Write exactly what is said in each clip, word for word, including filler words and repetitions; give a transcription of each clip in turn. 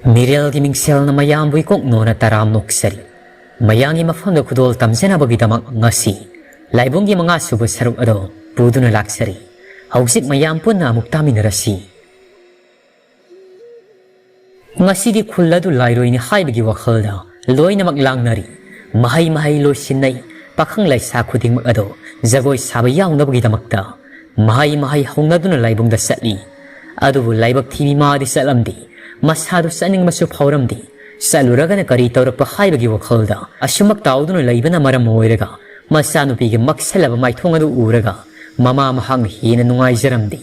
ꯃꯤꯔꯦꯜꯒꯤ ꯃꯤꯡꯁꯦꯜꯅ ꯃꯌꯥꯝꯕꯨ ꯏꯀꯣꯛ ꯅꯣꯅ ꯇꯔꯥꯝ ꯅꯣꯛꯆꯔꯤ꯫ ꯃꯌꯥꯝꯒꯤ ꯃꯐꯝꯗ ꯈꯨꯗꯣꯜ ꯇꯝꯖꯅꯕꯒꯤꯗꯃꯛ ꯉꯁꯤ ꯂꯥꯏꯕꯨꯡꯒꯤ ꯃꯉꯥ ꯁꯨꯕ ꯁꯔꯨꯛ ꯑꯗꯨ ꯄꯨꯗꯨꯅ ꯂꯥꯛꯆꯔꯤ꯫ ꯍꯧꯖꯤꯛ ꯃꯌꯥꯝ ꯄꯨꯟꯅ ꯑꯃꯨꯛ ꯇꯥꯃꯤꯟꯅꯔꯁꯤ꯫ ꯉꯁꯤꯗꯤ ꯈꯨꯜ ꯑꯗꯨ ꯂꯥꯏꯔꯣꯏꯅꯤ ꯍꯥꯏꯕꯒꯤ ꯋꯥꯈꯜꯗ ꯂꯣꯏꯅꯃꯛ ꯂꯥꯡꯅꯔꯤ꯫ ꯃꯍꯩ ꯃꯍꯩ ꯂꯣꯏꯁꯤꯟꯅꯩ꯫ ꯄꯥꯈꯪ ꯂꯩꯁꯥ ꯈꯨꯗꯤꯡꯃꯛ ꯑꯗꯣ ꯖꯒꯣꯏ ꯁꯥꯕ ꯌꯥꯎꯅꯕꯒꯤꯗꯃꯛꯇ ꯃꯍꯩ ꯃꯍꯩ ꯍꯧꯅꯗꯨꯅ ꯂꯥꯏꯕꯨꯡꯗ ꯆꯠꯂꯤ꯫ ꯑꯗꯨꯕꯨ ꯂꯥꯏꯕꯛ ꯊꯤꯕꯤ ꯃꯥꯗꯤ ꯆꯠꯂꯝꯗꯦ꯫ ꯃꯁꯥꯗꯨ ꯆꯠꯅꯤꯡꯕꯁꯨ ꯐꯥꯎꯔꯝꯗꯦ꯫ ꯆꯠꯂꯨꯔꯒꯅ ꯀꯔꯤ ꯇꯧꯔꯛꯄ ꯍꯥꯏꯕꯒꯤ ꯋꯥꯈꯜꯗ ꯑꯁꯨꯃꯛ ꯇꯥꯎꯗꯨꯅ ꯂꯩꯕꯅ ꯃꯔꯝ ꯑꯣꯏꯔꯒ ꯃꯆꯥꯅꯨꯄꯤꯒꯤ ꯃꯛꯁꯜꯂꯕ ꯃꯥꯏꯊꯣꯡ ꯑꯗꯨ ꯎꯔꯒ ꯃꯃꯥ ꯃꯍꯥꯛꯅ ꯍꯦꯟꯅ ꯅꯨꯡꯉꯥꯏꯖꯔꯝꯗꯦ꯫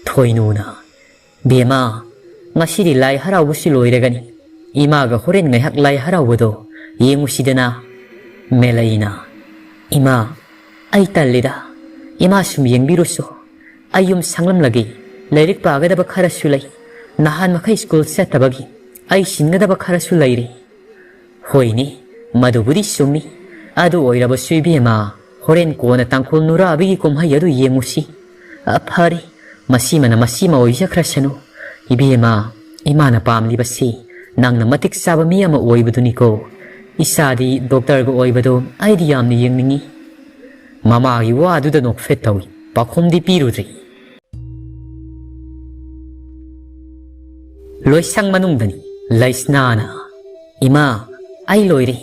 ꯊꯣꯏꯅꯨꯅ, "ꯕꯦꯝꯃ, ꯉꯁꯤꯗꯤ ꯂꯥꯏ ꯍꯔꯥꯎꯕꯁꯨ ꯂꯣꯏꯔꯒꯅꯤ꯫ ꯏꯃꯥꯒ ꯍꯣꯔꯦꯟ ꯉꯥꯏꯍꯥꯛ ꯂꯥꯏ ꯍꯔꯥꯎꯕꯗꯣ ꯌꯦꯡꯉꯨꯁꯤꯗꯅ꯫" ꯃꯦꯂꯩꯅ, "ꯏꯃꯥ, ꯑꯩ ꯇꯜꯂꯤꯗ꯫ ꯏꯃꯥ ꯁꯨꯝ ꯌꯦꯡꯕꯤꯔꯨꯁꯣ꯫ ꯑꯩ ꯌꯨꯝ ꯁꯪꯂꯝꯂꯒꯦ꯫ ꯂꯥꯏꯔꯤꯛ ꯄꯥꯒꯗꯕ ꯈꯔꯁꯨ ꯂꯩ꯫ ꯅꯍꯥꯟ ꯃꯈꯩ ꯁ꯭ꯀꯨꯜ ꯆꯠꯇꯕꯒꯤ ꯑꯩ ꯁꯤꯟꯒꯗꯕ ꯈꯔꯁꯨ ꯂꯩꯔꯤ꯫" "ꯍꯣꯏꯅꯦ, ꯃꯗꯨꯕꯨꯗꯤ ꯆꯨꯝꯃꯤ꯫ ꯑꯗꯨ ꯑꯣꯏꯔꯕꯁꯨ ꯏꯕꯦꯝꯃ, ꯍꯣꯔꯦꯟ ꯀꯣꯟꯅ ꯇꯥꯡꯈꯨꯜ ꯅꯨꯔꯥꯕꯤꯒꯤ ꯀꯨꯝꯍꯩ ꯑꯗꯨ ꯌꯦꯡꯉꯨꯁꯤ꯫" "ꯑ, ꯐꯔꯦ, ꯃꯁꯤꯃꯅ ꯃꯁꯤꯃ ꯑꯣꯏꯖꯈ꯭ꯔꯁꯅꯨ꯫ ꯏꯕꯦꯝꯃ, ꯏꯃꯥꯅ ꯄꯥꯝꯂꯤꯕꯁꯤ ꯅꯪꯅ ꯃꯇꯤꯛ ꯆꯥꯕ ꯃꯤ ꯑꯃ ꯑꯣꯏꯕꯗꯨꯅꯤꯀꯣ꯫ ꯏꯆꯥꯗꯤ ꯗꯣꯛꯇꯔꯒ ꯑꯣꯏꯕꯗꯣ ꯑꯩꯗꯤ ꯌꯥꯝꯅ ꯌꯦꯡꯅꯤꯡꯏ꯫" ꯃꯃꯥꯒꯤ ꯋꯥꯗꯨꯗ ꯅꯣꯛꯐꯦꯠ ꯇꯧꯏ꯫ ꯄꯥꯎꯈꯨꯝꯗꯤ ꯄꯤꯔꯨꯗ꯭ꯔꯤ꯫ ꯂꯣꯏꯁꯪ ꯃꯅꯨꯡꯗꯅꯤ꯫ ꯂꯩꯁꯅꯥꯅ, "ꯏꯃꯥ, ꯑꯩ ꯂꯣꯏꯔꯦ꯫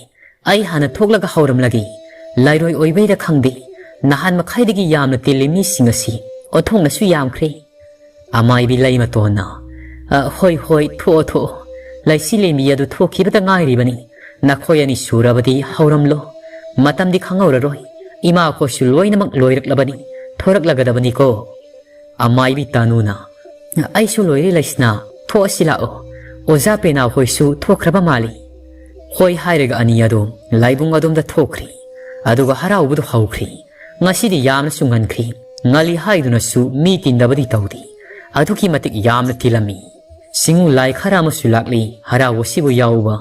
ꯑꯩ ꯍꯥꯟꯅ ꯊꯣꯛꯂꯒ ꯍꯧꯔꯝꯂꯒꯦ꯫ ꯂꯥꯏꯔꯣꯏ ꯑꯣꯏꯕꯩꯔ ꯈꯪꯗꯦ, ꯅꯍꯥꯟ ꯃꯈꯥꯏꯗꯒꯤ ꯌꯥꯝꯅ ꯇꯤꯜꯂꯤ ꯃꯤꯁꯤꯡ ꯑꯁꯤ꯫ ꯑꯣꯟꯊꯣꯛꯅꯁꯨ ꯌꯥꯝꯈ꯭ꯔꯦ꯫" ꯑꯃꯥꯏꯕꯤ ꯂꯩꯃꯇꯣꯟꯅ, "ꯑ, ꯍꯣꯏ, ꯍꯣꯏ, ꯊꯣꯛꯑꯣ, ꯊꯣꯛꯑꯣ꯫ ꯂꯩꯁꯤ ꯂꯦꯝꯕꯤ ꯑꯗꯨ ꯊꯣꯛꯈꯤꯕꯇ ꯉꯥꯏꯔꯤꯕꯅꯤ꯫ ꯅꯈꯣꯏ ꯑꯅꯤ ꯁꯨꯔꯕꯗꯤ ꯍꯧꯔꯝꯂꯣ꯫ ꯃꯇꯝꯗꯤ ꯈꯪꯍꯧꯔꯔꯣꯏ꯫ ꯏꯃꯥꯈꯣꯏꯁꯨ ꯂꯣꯏꯅꯃꯛ ꯂꯣꯏꯔꯛꯂꯕꯅꯤ꯫ ꯊꯣꯔꯛꯂꯒꯗꯕꯅꯤꯀꯣ꯫" ꯑꯃꯥꯏꯕꯤ ꯇꯥꯅꯨꯅ, "ꯑꯩꯁꯨ ꯂꯣꯏꯔꯦ ꯂꯩꯁꯅꯥ, ꯊꯣꯛꯑꯁꯤ ꯂꯥꯛꯑꯣ꯫ ꯑꯣꯖꯥ ꯄꯦꯅꯥ ꯍꯣꯏꯁꯨ ꯊꯣꯛꯈ꯭ꯔꯕ ꯃꯥꯜꯂꯤ꯫" ꯍꯣꯏ ꯍꯥꯏꯔꯒ ꯑꯅꯤ ꯑꯗꯣ ꯂꯥꯏꯕꯨꯡ ꯑꯗꯣꯝꯗ ꯊꯣꯛꯈ꯭ꯔꯤ꯫ ꯑꯗꯨꯒ ꯍꯔꯥꯎꯕꯗꯨ ꯍꯧꯈ꯭ꯔꯤ꯫ ꯉꯁꯤꯗꯤ ꯌꯥꯝꯅꯁꯨ ꯉꯟꯈ꯭ꯔꯤ꯫ ꯉꯜꯂꯤ ꯍꯥꯏꯗꯨꯅꯁꯨ ꯃꯤ ꯇꯤꯟꯗꯕꯗꯤ ꯇꯧꯗꯦ꯫ ꯑꯗꯨꯛꯀꯤ ꯃꯇꯤꯛ ꯌꯥꯝꯅ ꯇꯤꯜꯂꯝꯃꯤ꯫ ꯆꯤꯡꯉꯨ ꯂꯥꯏ ꯈꯔ ꯑꯃꯁꯨ ꯂꯥꯛꯂꯤ ꯍꯔꯥꯎꯕꯁꯤꯕꯨ ꯌꯥꯎꯕ꯫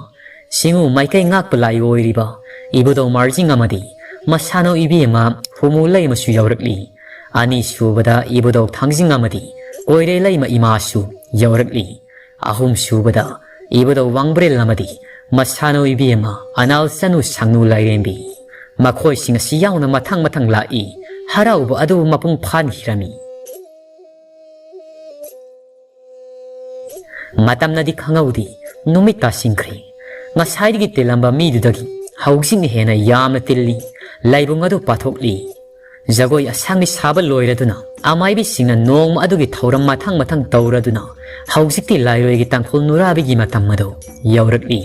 ꯆꯤꯡꯉꯨ ꯃꯥꯏꯀꯩ ꯉꯥꯛꯄ ꯂꯥꯏ ꯑꯣꯏꯔꯤꯕ ꯏꯕꯨꯙꯧ ꯃꯥꯔꯖꯤꯡ ꯑꯃꯗꯤ ꯃꯁꯥꯅꯧ ꯏꯕꯦꯝꯃ ꯍꯨꯃꯨ ꯂꯩꯃꯁꯨ ꯌꯥꯎꯔꯛꯂꯤ꯫ ꯑꯅꯤꯁꯨꯕꯗ ꯏꯕꯨꯙꯧ ꯊꯥꯡꯖꯤꯡ ꯑꯃꯗꯤ ꯀꯣꯏꯔꯦ ꯂꯩꯃ ꯏꯃꯥꯁꯨ ꯌꯥꯎꯔꯛꯂꯤ꯫ ꯑꯍꯨꯝꯁꯨꯕꯗ ꯏꯕꯨꯙꯧ ꯋꯥꯡꯕ꯭ꯔꯦꯜ ꯑꯃꯗꯤ ꯃꯁꯥꯅꯧ ꯏꯕꯦꯝꯃ ꯑꯅꯥꯜ ꯆꯅꯨ ꯁꯪꯅꯨ ꯂꯥꯏꯔꯦꯝꯕꯤ, ꯃꯈꯣꯏꯁꯤꯡ ꯑꯁꯤ ꯌꯥꯎꯅ ꯃꯊꯪ ꯃꯊꯪ ꯂꯥꯛꯏ꯫ ꯍꯔꯥꯎꯕ ꯑꯗꯨ ꯃꯄꯨꯡ ꯐꯥꯍꯟꯈꯤꯔꯝꯃꯤ꯫ ꯃꯇꯝꯅꯗꯤ ꯈꯪꯍꯧꯗꯦ, ꯅꯨꯃꯤꯠ ꯇꯥꯁꯤꯟꯈ꯭ꯔꯦ꯫ ꯉꯁꯥꯏꯗꯒꯤ ꯇꯤꯜꯂꯝꯕ ꯃꯤꯗꯨꯗꯒꯤ ꯍꯧꯖꯤꯛꯅ ꯍꯦꯟꯅ ꯌꯥꯝꯅ ꯇꯤꯜꯂꯤ꯫ ꯂꯥꯏꯕꯨꯡ ꯑꯗꯨ ꯄꯥꯊꯣꯛꯂꯤ꯫ ꯖꯒꯣꯏ ꯑꯁꯥꯡꯕꯤ ꯁꯥꯕ ꯂꯣꯏꯔꯗꯨꯅ, ꯑꯃꯥꯏꯕꯤꯁꯤꯡꯅ ꯅꯣꯡꯃ ꯑꯗꯨꯒꯤ ꯊꯧꯔꯝ ꯃꯊꯪ ꯃꯊꯪ ꯇꯧꯔꯗꯨꯅ, ꯍꯧꯖꯤꯛꯇꯤ ꯂꯥꯏꯔꯣꯏꯒꯤ ꯇꯥꯡꯈꯨꯜ ꯅꯨꯔꯥꯕꯤꯒꯤ ꯃꯇꯝ ꯑꯗꯨ ꯌꯧꯔꯛꯂꯤ꯫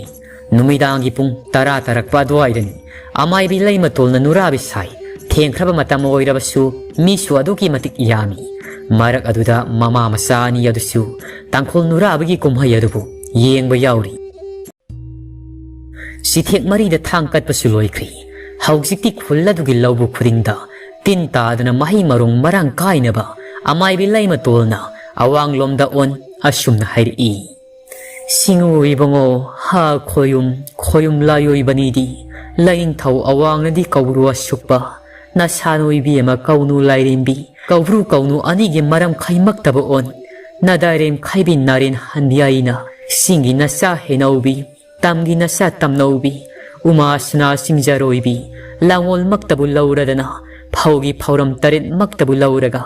ꯅꯨꯃꯤꯗꯥꯡꯒꯤ ꯄꯨꯡ ꯇꯔꯥ ꯇꯥꯔꯛꯄ ꯑꯗꯨꯋꯥꯏꯗꯅꯤ꯫ ꯑꯃꯥꯏꯕꯤ ꯂꯩꯃꯇꯣꯜꯅ ꯅꯨꯔꯥꯕꯤ ꯁꯥꯏ꯫ ꯊꯦꯡꯈ꯭ꯔꯕ ꯃꯇꯝ ꯑꯣꯏꯔꯕꯁꯨ ꯃꯤꯁꯨ ꯑꯗꯨꯛꯀꯤ ꯃꯇꯤꯛ ꯌꯥꯝꯃꯤ꯫ ꯃꯔꯛ ꯑꯗꯨꯗ ꯃꯃꯥ ꯃꯆꯥ ꯑꯅꯤ ꯑꯗꯨꯁꯨ ꯇꯥꯡꯈꯨꯜ ꯅꯨꯔꯥꯕꯤꯒꯤ ꯀꯨꯝꯍꯩ ꯑꯗꯨꯕꯨ ꯌꯦꯡꯕ ꯌꯥꯎꯔꯤ꯫ ꯆꯤꯊꯦꯛ ꯃꯔꯤꯗ ꯊꯥꯡ ꯀꯠꯄꯁꯨ ꯂꯣꯏꯈ꯭ꯔꯦ꯫ ꯍꯧꯖꯤꯛꯇꯤ ꯈꯨꯜ ꯑꯗꯨꯒꯤ ꯂꯧꯕꯨꯛ ꯈꯨꯗꯤꯡꯗ ꯇꯤꯟ ꯇꯥꯗꯅ ꯃꯍꯩ ꯃꯔꯣꯡ ꯃꯔꯥꯡ ꯀꯥꯏꯅꯕ ꯑꯃꯥꯏꯕꯤ ꯂꯩꯃꯇꯣꯜꯅ ꯑꯋꯥꯡꯂꯣꯝꯗ ꯑꯣꯟ ꯑꯁꯨꯝꯅ ꯍꯥꯏꯔꯛꯏ꯫ ꯁꯤꯡꯉꯨ ꯏꯕꯨꯡꯉꯣ, ꯍꯥ ꯈꯣꯌꯨꯝ, ꯈꯣꯌꯨꯝ ꯂꯥꯏꯑꯣꯏꯕꯅꯤꯗꯤ, ꯂꯥꯏꯅꯤꯡꯊꯧ ꯑꯋꯥꯡꯅꯗꯤ ꯀꯧꯔꯨ ꯑꯁꯨꯛꯄ, ꯅꯁꯥꯅꯨ ꯏꯕꯦꯝꯃ ꯀꯧꯅꯨ ꯂꯥꯏꯔꯦꯝꯕꯤ, ꯀꯧꯕ꯭ꯔꯨ ꯀꯧꯅꯨ ꯑꯅꯤꯒꯤ ꯃꯔꯝ ꯈꯩꯃꯛꯇꯕ ꯑꯣꯟ, ꯅꯗꯥꯏꯔꯦꯝ ꯈꯩꯕꯤ ꯅꯥꯔꯦꯟ ꯍꯟꯕꯤ ꯑꯩꯅ, ꯆꯤꯡꯒꯤ ꯅꯆꯥ ꯍꯦꯅꯧꯕꯤ, ꯇꯝꯒꯤ ꯅꯆꯥ ꯇꯝꯅꯧꯕꯤ, ꯎꯃꯥ ꯁꯅꯥ ꯆꯤꯡꯖꯔꯣꯏꯕꯤ, ꯂꯥꯡꯒꯣꯜꯃꯛꯇꯕꯨ ꯂꯧꯔꯗꯅ, ꯐꯧꯒꯤ ꯐꯧꯔꯝ ꯇꯔꯦꯠꯃꯛꯇꯕꯨ ꯂꯧꯔꯒ,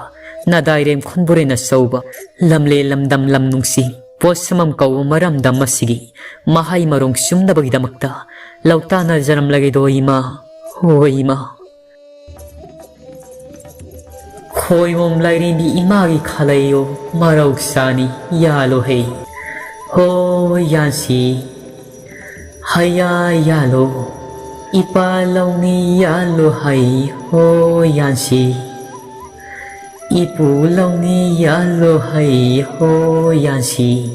ꯅꯗꯥꯏꯔꯦꯝ ꯈꯨꯟꯕꯨꯔꯦꯟ ꯑꯆꯧꯕ, ꯂꯝꯂꯦ ꯂꯝꯗꯝ ꯂꯝ ꯅꯨꯡꯁꯤ, ꯄꯣꯠꯁꯝꯃꯝ ꯀꯧꯕ ꯃꯔꯝꯗꯝ ꯑꯁꯤꯒꯤ ꯃꯍꯩ ꯃꯔꯣꯡ ꯆꯨꯝꯅꯕꯒꯤꯗꯃꯛꯇ ꯂꯧꯇꯥꯅꯖꯔꯝꯂꯒꯦꯗꯣ ꯏꯃꯥ, ꯍꯣ ꯏꯃꯥ꯫ ꯈꯣꯏꯃꯣꯝ ꯂꯥꯏꯔꯦꯝꯕꯤ ꯏꯃꯥꯒꯤ ꯈꯥꯂꯩꯌꯣ ꯃꯔꯧ ꯆꯥꯅꯤ ꯌꯥꯜꯂꯣ ꯍꯩ꯫ ꯍꯣ ꯌꯥꯟꯁꯤ꯫ ꯍꯌꯥ ꯌꯥꯜꯂꯣ꯫ ꯏꯄꯥ ꯂꯧꯅꯤ ꯌꯥꯜꯂꯣ ꯍꯩ ꯍꯣ ꯌꯥꯟꯁꯤ꯫ ꯏꯄꯨ ꯂꯧꯅꯤ ꯌꯥꯜꯂꯣ ꯍꯩ ꯍꯣ ꯌꯥꯟꯁꯤ꯫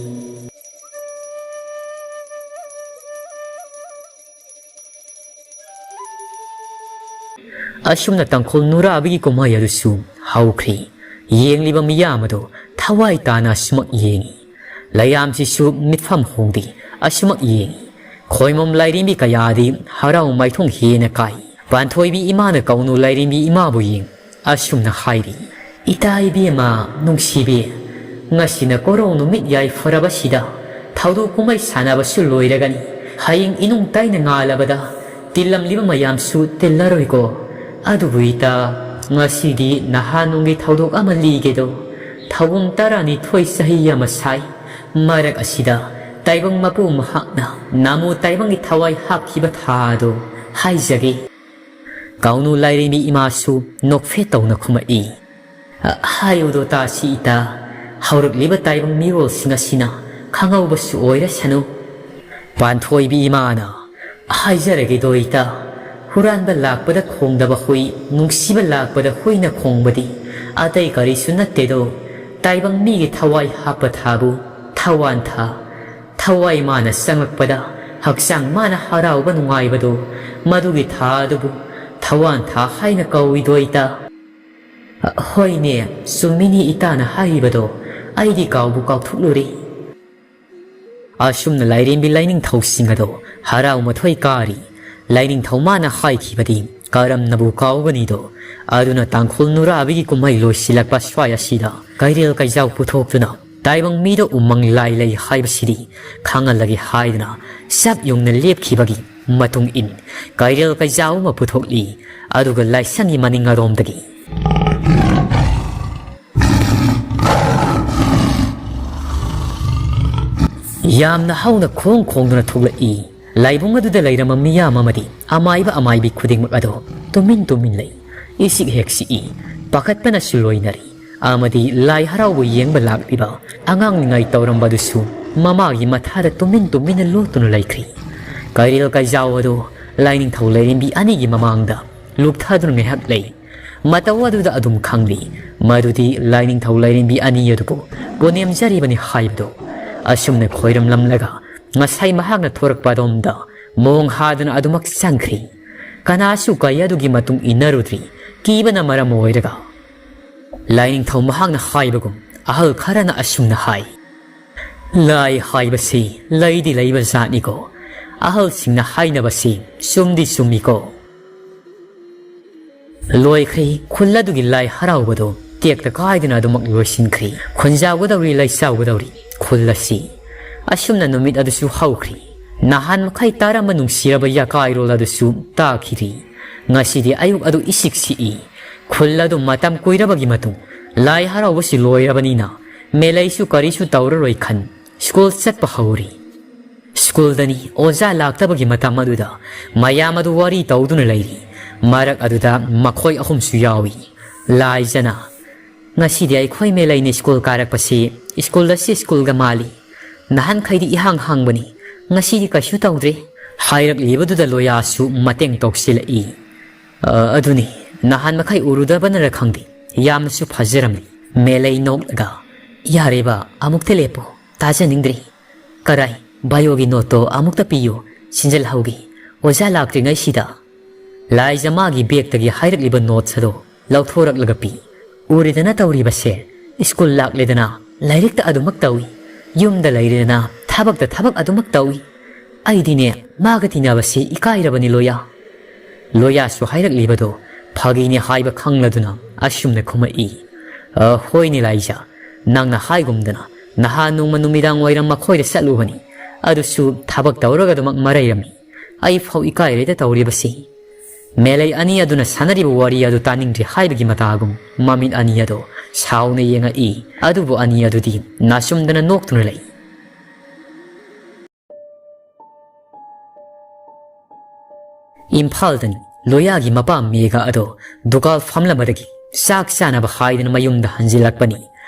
ꯑꯁꯨꯝꯅ ꯇꯥꯡꯈꯨꯜ ꯅꯨꯔꯥꯕꯤꯒꯤ ꯀꯨꯝꯍꯩ ꯑꯗꯨꯁꯨ ꯍꯧꯈ꯭ꯔꯦ꯫ ꯌꯦꯡꯂꯤꯕ ꯃꯤꯌꯥꯝ ꯑꯗꯨ ꯊꯋꯥꯏ ꯇꯥꯅ ꯑꯁꯨꯃꯛ ꯌꯦꯡꯏ꯫ ꯂꯩꯌꯥꯝꯁꯤꯁꯨ ꯃꯤꯠꯐꯝ ꯍꯣꯡꯗꯦ, ꯑꯁꯨꯃꯛ ꯌꯦꯡꯏ꯫ ꯈꯣꯏꯃꯣꯝ ꯂꯥꯏꯔꯦꯝꯕꯤ ꯀꯌꯥꯗꯤ ꯍꯔꯥꯎ ꯃꯥꯏꯊꯣꯡ ꯍꯦꯟꯅ ꯀꯥꯏ꯫ ꯄꯥꯟꯊꯣꯏꯕꯤ ꯏꯃꯥꯅ ꯀꯧꯅꯨ ꯂꯥꯏꯔꯦꯝꯕꯤ ꯏꯃꯥꯕꯨ ꯌꯦꯡ ꯑꯁꯨꯝꯅ ꯍꯥꯏꯔꯤ, "ꯏꯇꯥ ꯏꯕꯦꯝꯃ ꯅꯨꯡꯁꯤꯕꯤ, ꯉꯁꯤꯅ ꯀꯣꯔꯧ ꯅꯨꯃꯤꯠ ꯌꯥꯏꯐꯔꯕꯁꯤꯗ ꯊꯧꯗꯣꯛ ꯀꯨꯝꯍꯩ ꯁꯥꯟꯅꯕꯁꯨ ꯂꯣꯏꯔꯒꯅꯤ꯫ ꯍꯌꯦꯡ ꯏꯅꯨꯡ ꯇꯥꯏꯅ ꯉꯥꯜꯂꯕꯗ ꯇꯤꯜꯂꯝꯂꯤꯕ ꯃꯌꯥꯝꯁꯨ ꯇꯤꯜꯂꯔꯣꯏꯀꯣ꯫ ꯑꯗꯨꯕꯨ ꯏꯇꯥ, ꯉꯁꯤꯗꯤ ꯅꯍꯥꯟꯋꯥꯏꯒꯤ ꯊꯧꯗꯣꯛ ꯑꯃ ꯂꯤꯒꯦꯗꯣ꯫ ꯊꯧꯕꯝ ꯇꯔꯥꯅꯤꯊꯣꯏ ꯆꯍꯤ ꯑꯃ ꯁꯥꯏ꯫ ꯃꯔꯛ ꯑꯁꯤꯗ ꯇꯥꯏꯕꯪ ꯃꯄꯨ ꯃꯍꯥꯛꯅ ꯅꯥꯃꯨ ꯇꯥꯏꯕꯪꯒꯤ ꯊꯋꯥꯏ ꯍꯥꯞꯈꯤꯕ ꯊꯥ ꯑꯗꯨ ꯍꯥꯏꯖꯒꯦ꯫ ꯀꯥꯎꯅꯨ ꯂꯥꯏꯔꯦꯝꯕꯤ ꯏꯃꯥꯁꯨ ꯅꯣꯛꯐꯦꯠ ꯇꯧꯅ ꯈꯨꯝꯃꯛꯏ꯫ "ꯑ, ꯍꯥꯏꯌꯨꯗꯣ ꯇꯥꯁꯤ ꯏꯇꯥ, ꯍꯧꯔꯛꯂꯤꯕ ꯇꯥꯏꯕꯪ ꯃꯤꯔꯣꯜꯁꯤꯡ ꯑꯁꯤꯅ ꯈꯪꯍꯧꯕꯁꯨ ꯑꯣꯏꯔꯁꯅꯨ꯫" ꯄꯥꯟꯊꯣꯏꯕꯤ ꯏꯃꯥꯅ, "ꯍꯥꯏꯖꯔꯒꯦꯗꯣ ꯏꯇꯥ, ꯍꯨꯔꯥꯟꯕ ꯂꯥꯛꯄꯗ ꯈꯣꯡꯗꯕ ꯍꯨꯏ, ꯅꯨꯡꯁꯤꯕ ꯂꯥꯛꯄꯗ ꯍꯨꯏꯅ ꯈꯣꯡꯕꯗꯤ ꯑꯇꯩ ꯀꯔꯤꯁꯨ ꯅꯠꯇꯦꯗꯣ, ꯇꯥꯏꯕꯪ ꯃꯤꯒꯤ ꯊꯋꯥꯏ ꯍꯥꯞꯄ ꯊꯥꯕꯨ ꯊꯋꯥꯟ ꯊꯥ꯫ ꯊꯋꯥꯏ ꯃꯥꯅ ꯆꯪꯂꯛꯄꯗ ꯍꯛꯆꯥꯡ ꯃꯥꯅ ꯍꯔꯥꯎꯕ ꯅꯨꯡꯉꯥꯏꯕꯗꯣ, ꯃꯗꯨꯒꯤ ꯊꯥ ꯑꯗꯨꯕꯨ ꯊꯋꯥꯟ ꯊꯥ ꯍꯥꯏꯅ ꯀꯧꯏꯗꯣ ꯏꯇꯥ꯫" "ꯍꯣꯏꯅꯦ, ꯆꯨꯝꯃꯤꯅꯤ ꯏꯇꯥꯅ ꯍꯥꯏꯔꯤꯕꯗꯣ, ꯑꯩꯗꯤ ꯀꯥꯎꯕꯨ ꯀꯥꯎꯊꯣꯛꯂꯨꯔꯦ꯫" ꯑꯁꯨꯝꯅ ꯂꯥꯏꯔꯦꯝꯕꯤ ꯂꯥꯏꯅꯤꯡꯊꯧꯁꯤꯡ ꯑꯗꯣ ꯍꯔꯥꯎ ꯃꯊꯣꯏ ꯀꯥꯔꯤ꯫ ꯂꯥꯏꯅꯤꯡꯊꯧ ꯃꯥꯅ ꯍꯥꯏꯈꯤꯕꯗꯤ ꯀꯔꯝꯅꯕꯨ ꯀꯥꯎꯒꯅꯤꯗꯣ꯫ ꯑꯗꯨꯅ ꯇꯥꯡꯈꯨꯜ ꯅꯨꯔꯥꯕꯤꯒꯤ ꯀꯨꯝꯍꯩ ꯂꯣꯏꯁꯤꯜꯂꯛꯄ ꯁ꯭ꯋꯥꯏ ꯑꯁꯤꯗ ꯀꯩꯔꯦꯜ ꯀꯩꯖꯥꯎ ꯄꯨꯊꯣꯛꯇꯨꯅ ꯇꯥꯏꯕꯪ ꯃꯤꯗ ꯎꯃꯪ ꯂꯥꯏ ꯂꯩ ꯍꯥꯏꯕꯁꯤꯗꯤ ꯈꯪꯍꯜꯂꯒꯦ ꯍꯥꯏꯗꯨꯅ ꯆꯞ ꯌꯨꯡꯅ ꯂꯦꯞꯈꯤꯕꯒꯤ ꯃꯇꯨꯡ ꯏꯟ ꯀꯩꯔꯦꯜ ꯀꯩꯖꯥꯎ ꯑꯃ ꯄꯨꯊꯣꯛꯂꯤ꯫ ꯑꯗꯨꯒ ꯂꯥꯏꯁꯪꯒꯤ ꯃꯅꯤꯡ ꯑꯔꯣꯝꯗꯒꯤ ꯌꯥꯝꯅ ꯍꯧꯅ ꯈꯣꯡ ꯈꯣꯡꯗꯨꯅ ꯊꯣꯛꯂꯛꯏ꯫ ꯂꯥꯏꯕꯨꯡ ꯑꯗꯨꯗ ꯂꯩꯔꯝꯕ ꯃꯤꯌꯥꯝ ꯑꯃꯗꯤ ꯑꯃꯥꯏꯕ ꯑꯃꯥꯏꯕꯤ ꯈꯨꯗꯤꯡꯃꯛ ꯑꯗꯣ ꯇꯨꯃꯤꯟ ꯇꯨꯃꯤꯟ ꯂꯩ꯫ ꯏꯁꯤꯛ ꯍꯦꯛ ꯁꯤꯛꯏ꯫ ꯄꯥꯈꯠꯄꯅꯁꯨ ꯂꯣꯏꯅꯔꯤ꯫ ꯑꯃꯗꯤ ꯂꯥꯏ ꯍꯔꯥꯎꯕ ꯌꯦꯡꯕ ꯂꯥꯛꯂꯤꯕ ꯑꯉꯥꯡ ꯅꯤꯡꯉꯥꯏ ꯇꯧꯔꯝꯕꯗꯨꯁꯨ ꯃꯃꯥꯒꯤ ꯃꯊꯥꯗ ꯇꯨꯃꯤꯟ ꯇꯨꯃꯤꯟꯅ ꯂꯣꯠꯇꯨꯅ ꯂꯩꯈ꯭ꯔꯤ꯫ ꯀꯩꯔꯦꯜ ꯀꯩꯖꯥꯎ ꯑꯗꯨ ꯂꯥꯏꯅꯤꯡꯊꯧ ꯂꯥꯏꯔꯦꯝꯕꯤ ꯑꯅꯤꯒꯤ ꯃꯃꯥꯡꯗ ꯂꯨꯞꯊꯗꯨꯅ ꯉꯥꯏꯍꯥꯛ ꯂꯩ꯫ ꯃꯇꯧ ꯑꯗꯨꯗ ꯑꯗꯨꯝ ꯈꯪꯂꯤ ꯃꯗꯨꯗꯤ ꯂꯥꯏꯅꯤꯡꯊꯧ ꯂꯥꯏꯔꯦꯝꯕꯤ ꯑꯅꯤ ꯑꯗꯨꯕꯨ ꯄꯣꯅꯦꯝꯖꯔꯤꯕꯅꯤ ꯍꯥꯏꯕꯗꯨ꯫ ꯑꯁꯨꯝꯅ ꯈꯣꯏꯔꯝꯂꯝꯂꯒ ꯉꯁꯥꯏ ꯃꯍꯥꯛꯅ ꯊꯣꯔꯛꯄ ꯑꯗꯣꯝꯗ ꯃꯣꯡ ꯍꯥꯗꯨꯅ ꯑꯗꯨꯃꯛ ꯆꯪꯈ꯭ꯔꯤ꯫ ꯀꯅꯥꯁꯨ ꯀꯩ ꯑꯗꯨꯒꯤ ꯃꯇꯨꯡ ꯏꯟꯅꯔꯨꯗ꯭ꯔꯤ꯫ ꯀꯤꯕꯅ ꯃꯔꯝ ꯑꯣꯏꯔꯒ ꯂꯥꯏꯅꯤꯡꯊꯧ ꯃꯍꯥꯛꯅ ꯍꯥꯏꯕꯒꯨꯝ ꯑꯍꯜ ꯈꯔꯅ ꯑꯁꯨꯝꯅ ꯍꯥꯏ, "ꯂꯥꯏ ꯍꯥꯏꯕꯁꯤ ꯂꯩꯗꯤ ꯂꯩꯕ ꯖꯥꯠꯅꯤꯀꯣ꯫ ꯑꯍꯜꯁꯤꯡꯅ ꯍꯥꯏꯅꯕꯁꯤ ꯆꯨꯝꯗꯤ ꯆꯨꯝꯃꯤꯀꯣ꯫" ꯂꯣꯏꯈ꯭ꯔꯦ꯫ ꯈꯨꯜ ꯑꯗꯨꯒꯤ ꯂꯥꯏ ꯍꯔꯥꯎꯕꯗꯨ ꯇꯦꯛꯇ ꯀꯥꯏꯗꯅ ꯑꯗꯨꯃꯛ ꯂꯣꯏꯁꯤꯟꯈ꯭ꯔꯦ꯫ ꯈꯨꯟꯖꯥꯎꯒꯗꯧꯔꯤ, ꯂꯩꯆꯥꯎꯒꯗꯧꯔꯤ ꯈꯨꯜ ꯑꯁꯤ꯫ ꯑꯁꯨꯝꯅ ꯅꯨꯃꯤꯠ ꯑꯗꯨꯁꯨ ꯍꯧꯈ꯭ꯔꯤ꯫ ꯅꯍꯥꯟ ꯃꯈꯩ ꯇꯥꯔꯝꯕ ꯅꯨꯡꯁꯤꯔꯕ ꯌꯥꯀꯥꯏꯔꯣꯜ ꯑꯗꯨꯁꯨ ꯇꯥꯈꯤꯗ꯭ꯔꯤ꯫ ꯉꯁꯤꯗꯤ ꯑꯌꯨꯛ ꯑꯗꯨ ꯏꯁꯤꯛ ꯁꯤꯛꯏ꯫ ꯈꯨꯜ ꯑꯗꯨ ꯃꯇꯝ ꯀꯨꯏꯔꯕꯒꯤ ꯃꯇꯨꯡ ꯂꯥꯏ ꯍꯔꯥꯎꯕꯁꯤ ꯂꯣꯏꯔꯕꯅꯤꯅ ꯃꯦꯂꯩꯁꯨ ꯀꯔꯤꯁꯨ ꯇꯧꯔꯔꯣꯏ ꯈꯟ ꯁ꯭ꯀꯨꯜ ꯆꯠꯄ ꯍꯧꯔꯤ꯫ ꯁ꯭ꯀꯨꯜꯗꯅꯤ ꯑꯣꯖꯥ ꯂꯥꯛꯇꯕꯒꯤ ꯃꯇꯝ ꯑꯗꯨꯗ ꯃꯌꯥꯝ ꯑꯗꯨ ꯋꯥꯔꯤ ꯇꯧꯗꯨꯅ ꯂꯩꯔꯤ꯫ ꯃꯔꯛ ꯑꯗꯨꯗ ꯃꯈꯣꯏ ꯑꯍꯨꯝꯁꯨ ꯌꯥꯎꯏ꯫ ꯂꯥꯏꯖꯅ, "ꯉꯁꯤꯗꯤ ꯑꯩꯈꯣꯏ ꯃꯦꯂꯩꯅ ꯁ꯭ꯀꯨꯜ ꯀꯥꯔꯛꯄꯁꯤ ꯁ꯭ꯀꯨꯜꯗ ꯁꯤ ꯁ꯭ꯀꯨꯜꯒ ꯃꯥꯜꯂꯤ꯫ ꯅꯍꯥꯟꯈꯩꯗꯤ ꯏꯍꯥꯡ ꯍꯥꯡꯕꯅꯤ, ꯉꯁꯤꯗꯤ ꯀꯩꯁꯨ ꯇꯧꯗ꯭ꯔꯦ" ꯍꯥꯏꯔꯛꯂꯤꯕꯗꯨꯗ ꯂꯣꯌꯥꯁꯨ ꯃꯇꯦꯡ ꯇꯧꯁꯤꯜꯂꯛꯏ꯫ "ꯑ, ꯑꯗꯨꯅꯤ, ꯅꯍꯥꯟ ꯃꯈꯩ ꯎꯔꯨꯗꯕꯅꯔ ꯈꯪꯗꯦ, ꯌꯥꯝꯅꯁꯨ ꯐꯖꯔꯝꯃꯤ" ꯃꯦꯂꯩ ꯅꯣꯛꯂꯒ꯫ "ꯌꯥꯔꯦꯕ, ꯑꯃꯨꯛꯇ ꯂꯦꯞꯄꯣ, ꯇꯥꯖꯅꯤꯡꯗ꯭ꯔꯦ꯫ ꯀꯔꯥꯏ, ꯕꯥꯏꯑꯣꯒꯤ ꯅꯣꯠꯇꯣ ꯑꯃꯨꯛꯇ ꯄꯤꯌꯨ, ꯁꯤꯟꯖꯜꯍꯧꯒꯦ꯫ ꯑꯣꯖꯥ ꯂꯥꯛꯇ꯭ꯔꯤꯉꯩꯁꯤꯗ" ꯂꯥꯏꯖ ꯃꯥꯒꯤ ꯕꯦꯒꯇꯒꯤ ꯍꯥꯏꯔꯛꯂꯤꯕ ꯅꯣꯠꯁ ꯑꯗꯣ ꯂꯧꯊꯣꯔꯛꯂꯒ ꯄꯤ꯫ "ꯎꯔꯦꯗꯅ ꯇꯧꯔꯤꯕꯁꯦ, ꯁ꯭ꯀꯨꯜ ꯂꯥꯛꯂꯦꯗꯅ ꯂꯥꯏꯔꯤꯛꯇ ꯑꯗꯨꯃꯛ ꯇꯧꯏ, ꯌꯨꯝꯗ ꯂꯩꯔꯦꯗꯅ ꯊꯕꯛꯇ ꯊꯕꯛ ꯑꯗꯨꯃꯛ ꯇꯧꯏ꯫ ꯑꯩꯗꯤꯅꯦ ꯃꯥꯒ ꯇꯤꯟꯅꯕꯁꯤ ꯏꯀꯥꯏꯔꯕꯅꯤ ꯂꯣꯌꯥ"꯫ ꯂꯣꯌꯥꯁꯨ ꯍꯥꯏꯔꯛꯂꯤꯕꯗꯣ ꯐꯥꯒꯤꯅꯤ ꯍꯥꯏꯕ ꯈꯪꯂꯗꯨꯅ ꯑꯁꯨꯝꯅ ꯈꯨꯝꯃꯛꯏ꯫ "ꯑ, ꯍꯣꯏꯅꯦ ꯂꯥꯏꯖ, ꯅꯪꯅ ꯍꯥꯏꯒꯨꯝꯗꯅ ꯅꯍꯥꯟ ꯅꯣꯡꯃ ꯅꯨꯃꯤꯗꯥꯡ ꯋꯥꯏꯔꯝ ꯃꯈꯣꯏꯗ ꯆꯠꯂꯨꯕꯅꯤ, ꯑꯗꯨꯁꯨ ꯊꯕꯛ ꯇꯧꯔꯒ ꯑꯗꯨꯃꯛ ꯃꯔꯩꯔꯝꯃꯤ꯫ ꯑꯩ ꯐꯥꯎ ꯏꯀꯥꯏꯔꯦꯗ ꯇꯧꯔꯤꯕꯁꯤ"꯫ ꯃꯦꯂꯩ ꯑꯅꯤ ꯑꯗꯨꯅ ꯁꯥꯟꯅꯔꯤꯕ ꯋꯥꯔꯤ ꯑꯗꯨ ꯇꯥꯅꯤꯡꯗ꯭ꯔꯤ ꯍꯥꯏꯕꯒꯤ ꯃꯇꯥꯒꯨꯝ ꯃꯃꯤꯠ ꯑꯅꯤ ꯑꯗꯨ ꯁꯥꯎꯅ ꯌꯦꯡꯉꯛꯏ, ꯑꯗꯨꯕꯨ ꯑꯅꯤ ꯑꯗꯨꯗꯤ ꯅꯥꯆꯨꯝꯗꯅ ꯅꯣꯛꯇꯨꯅ ꯂꯩ꯫ ꯏꯝꯐꯥꯜꯗꯅꯤ꯫ ꯂꯣꯌꯥꯒꯤ ꯃꯄꯥ ꯃꯦꯒꯥ ꯑꯗꯣ ꯗꯨꯀꯥꯟ ꯐꯝꯂꯝꯕꯗꯒꯤ ꯆꯥꯛ ꯆꯥꯅꯕ ꯍꯥꯏꯗꯅ ꯃꯌꯨꯝꯗ ꯍꯟꯖꯤꯜꯂꯛꯄꯅꯤ꯫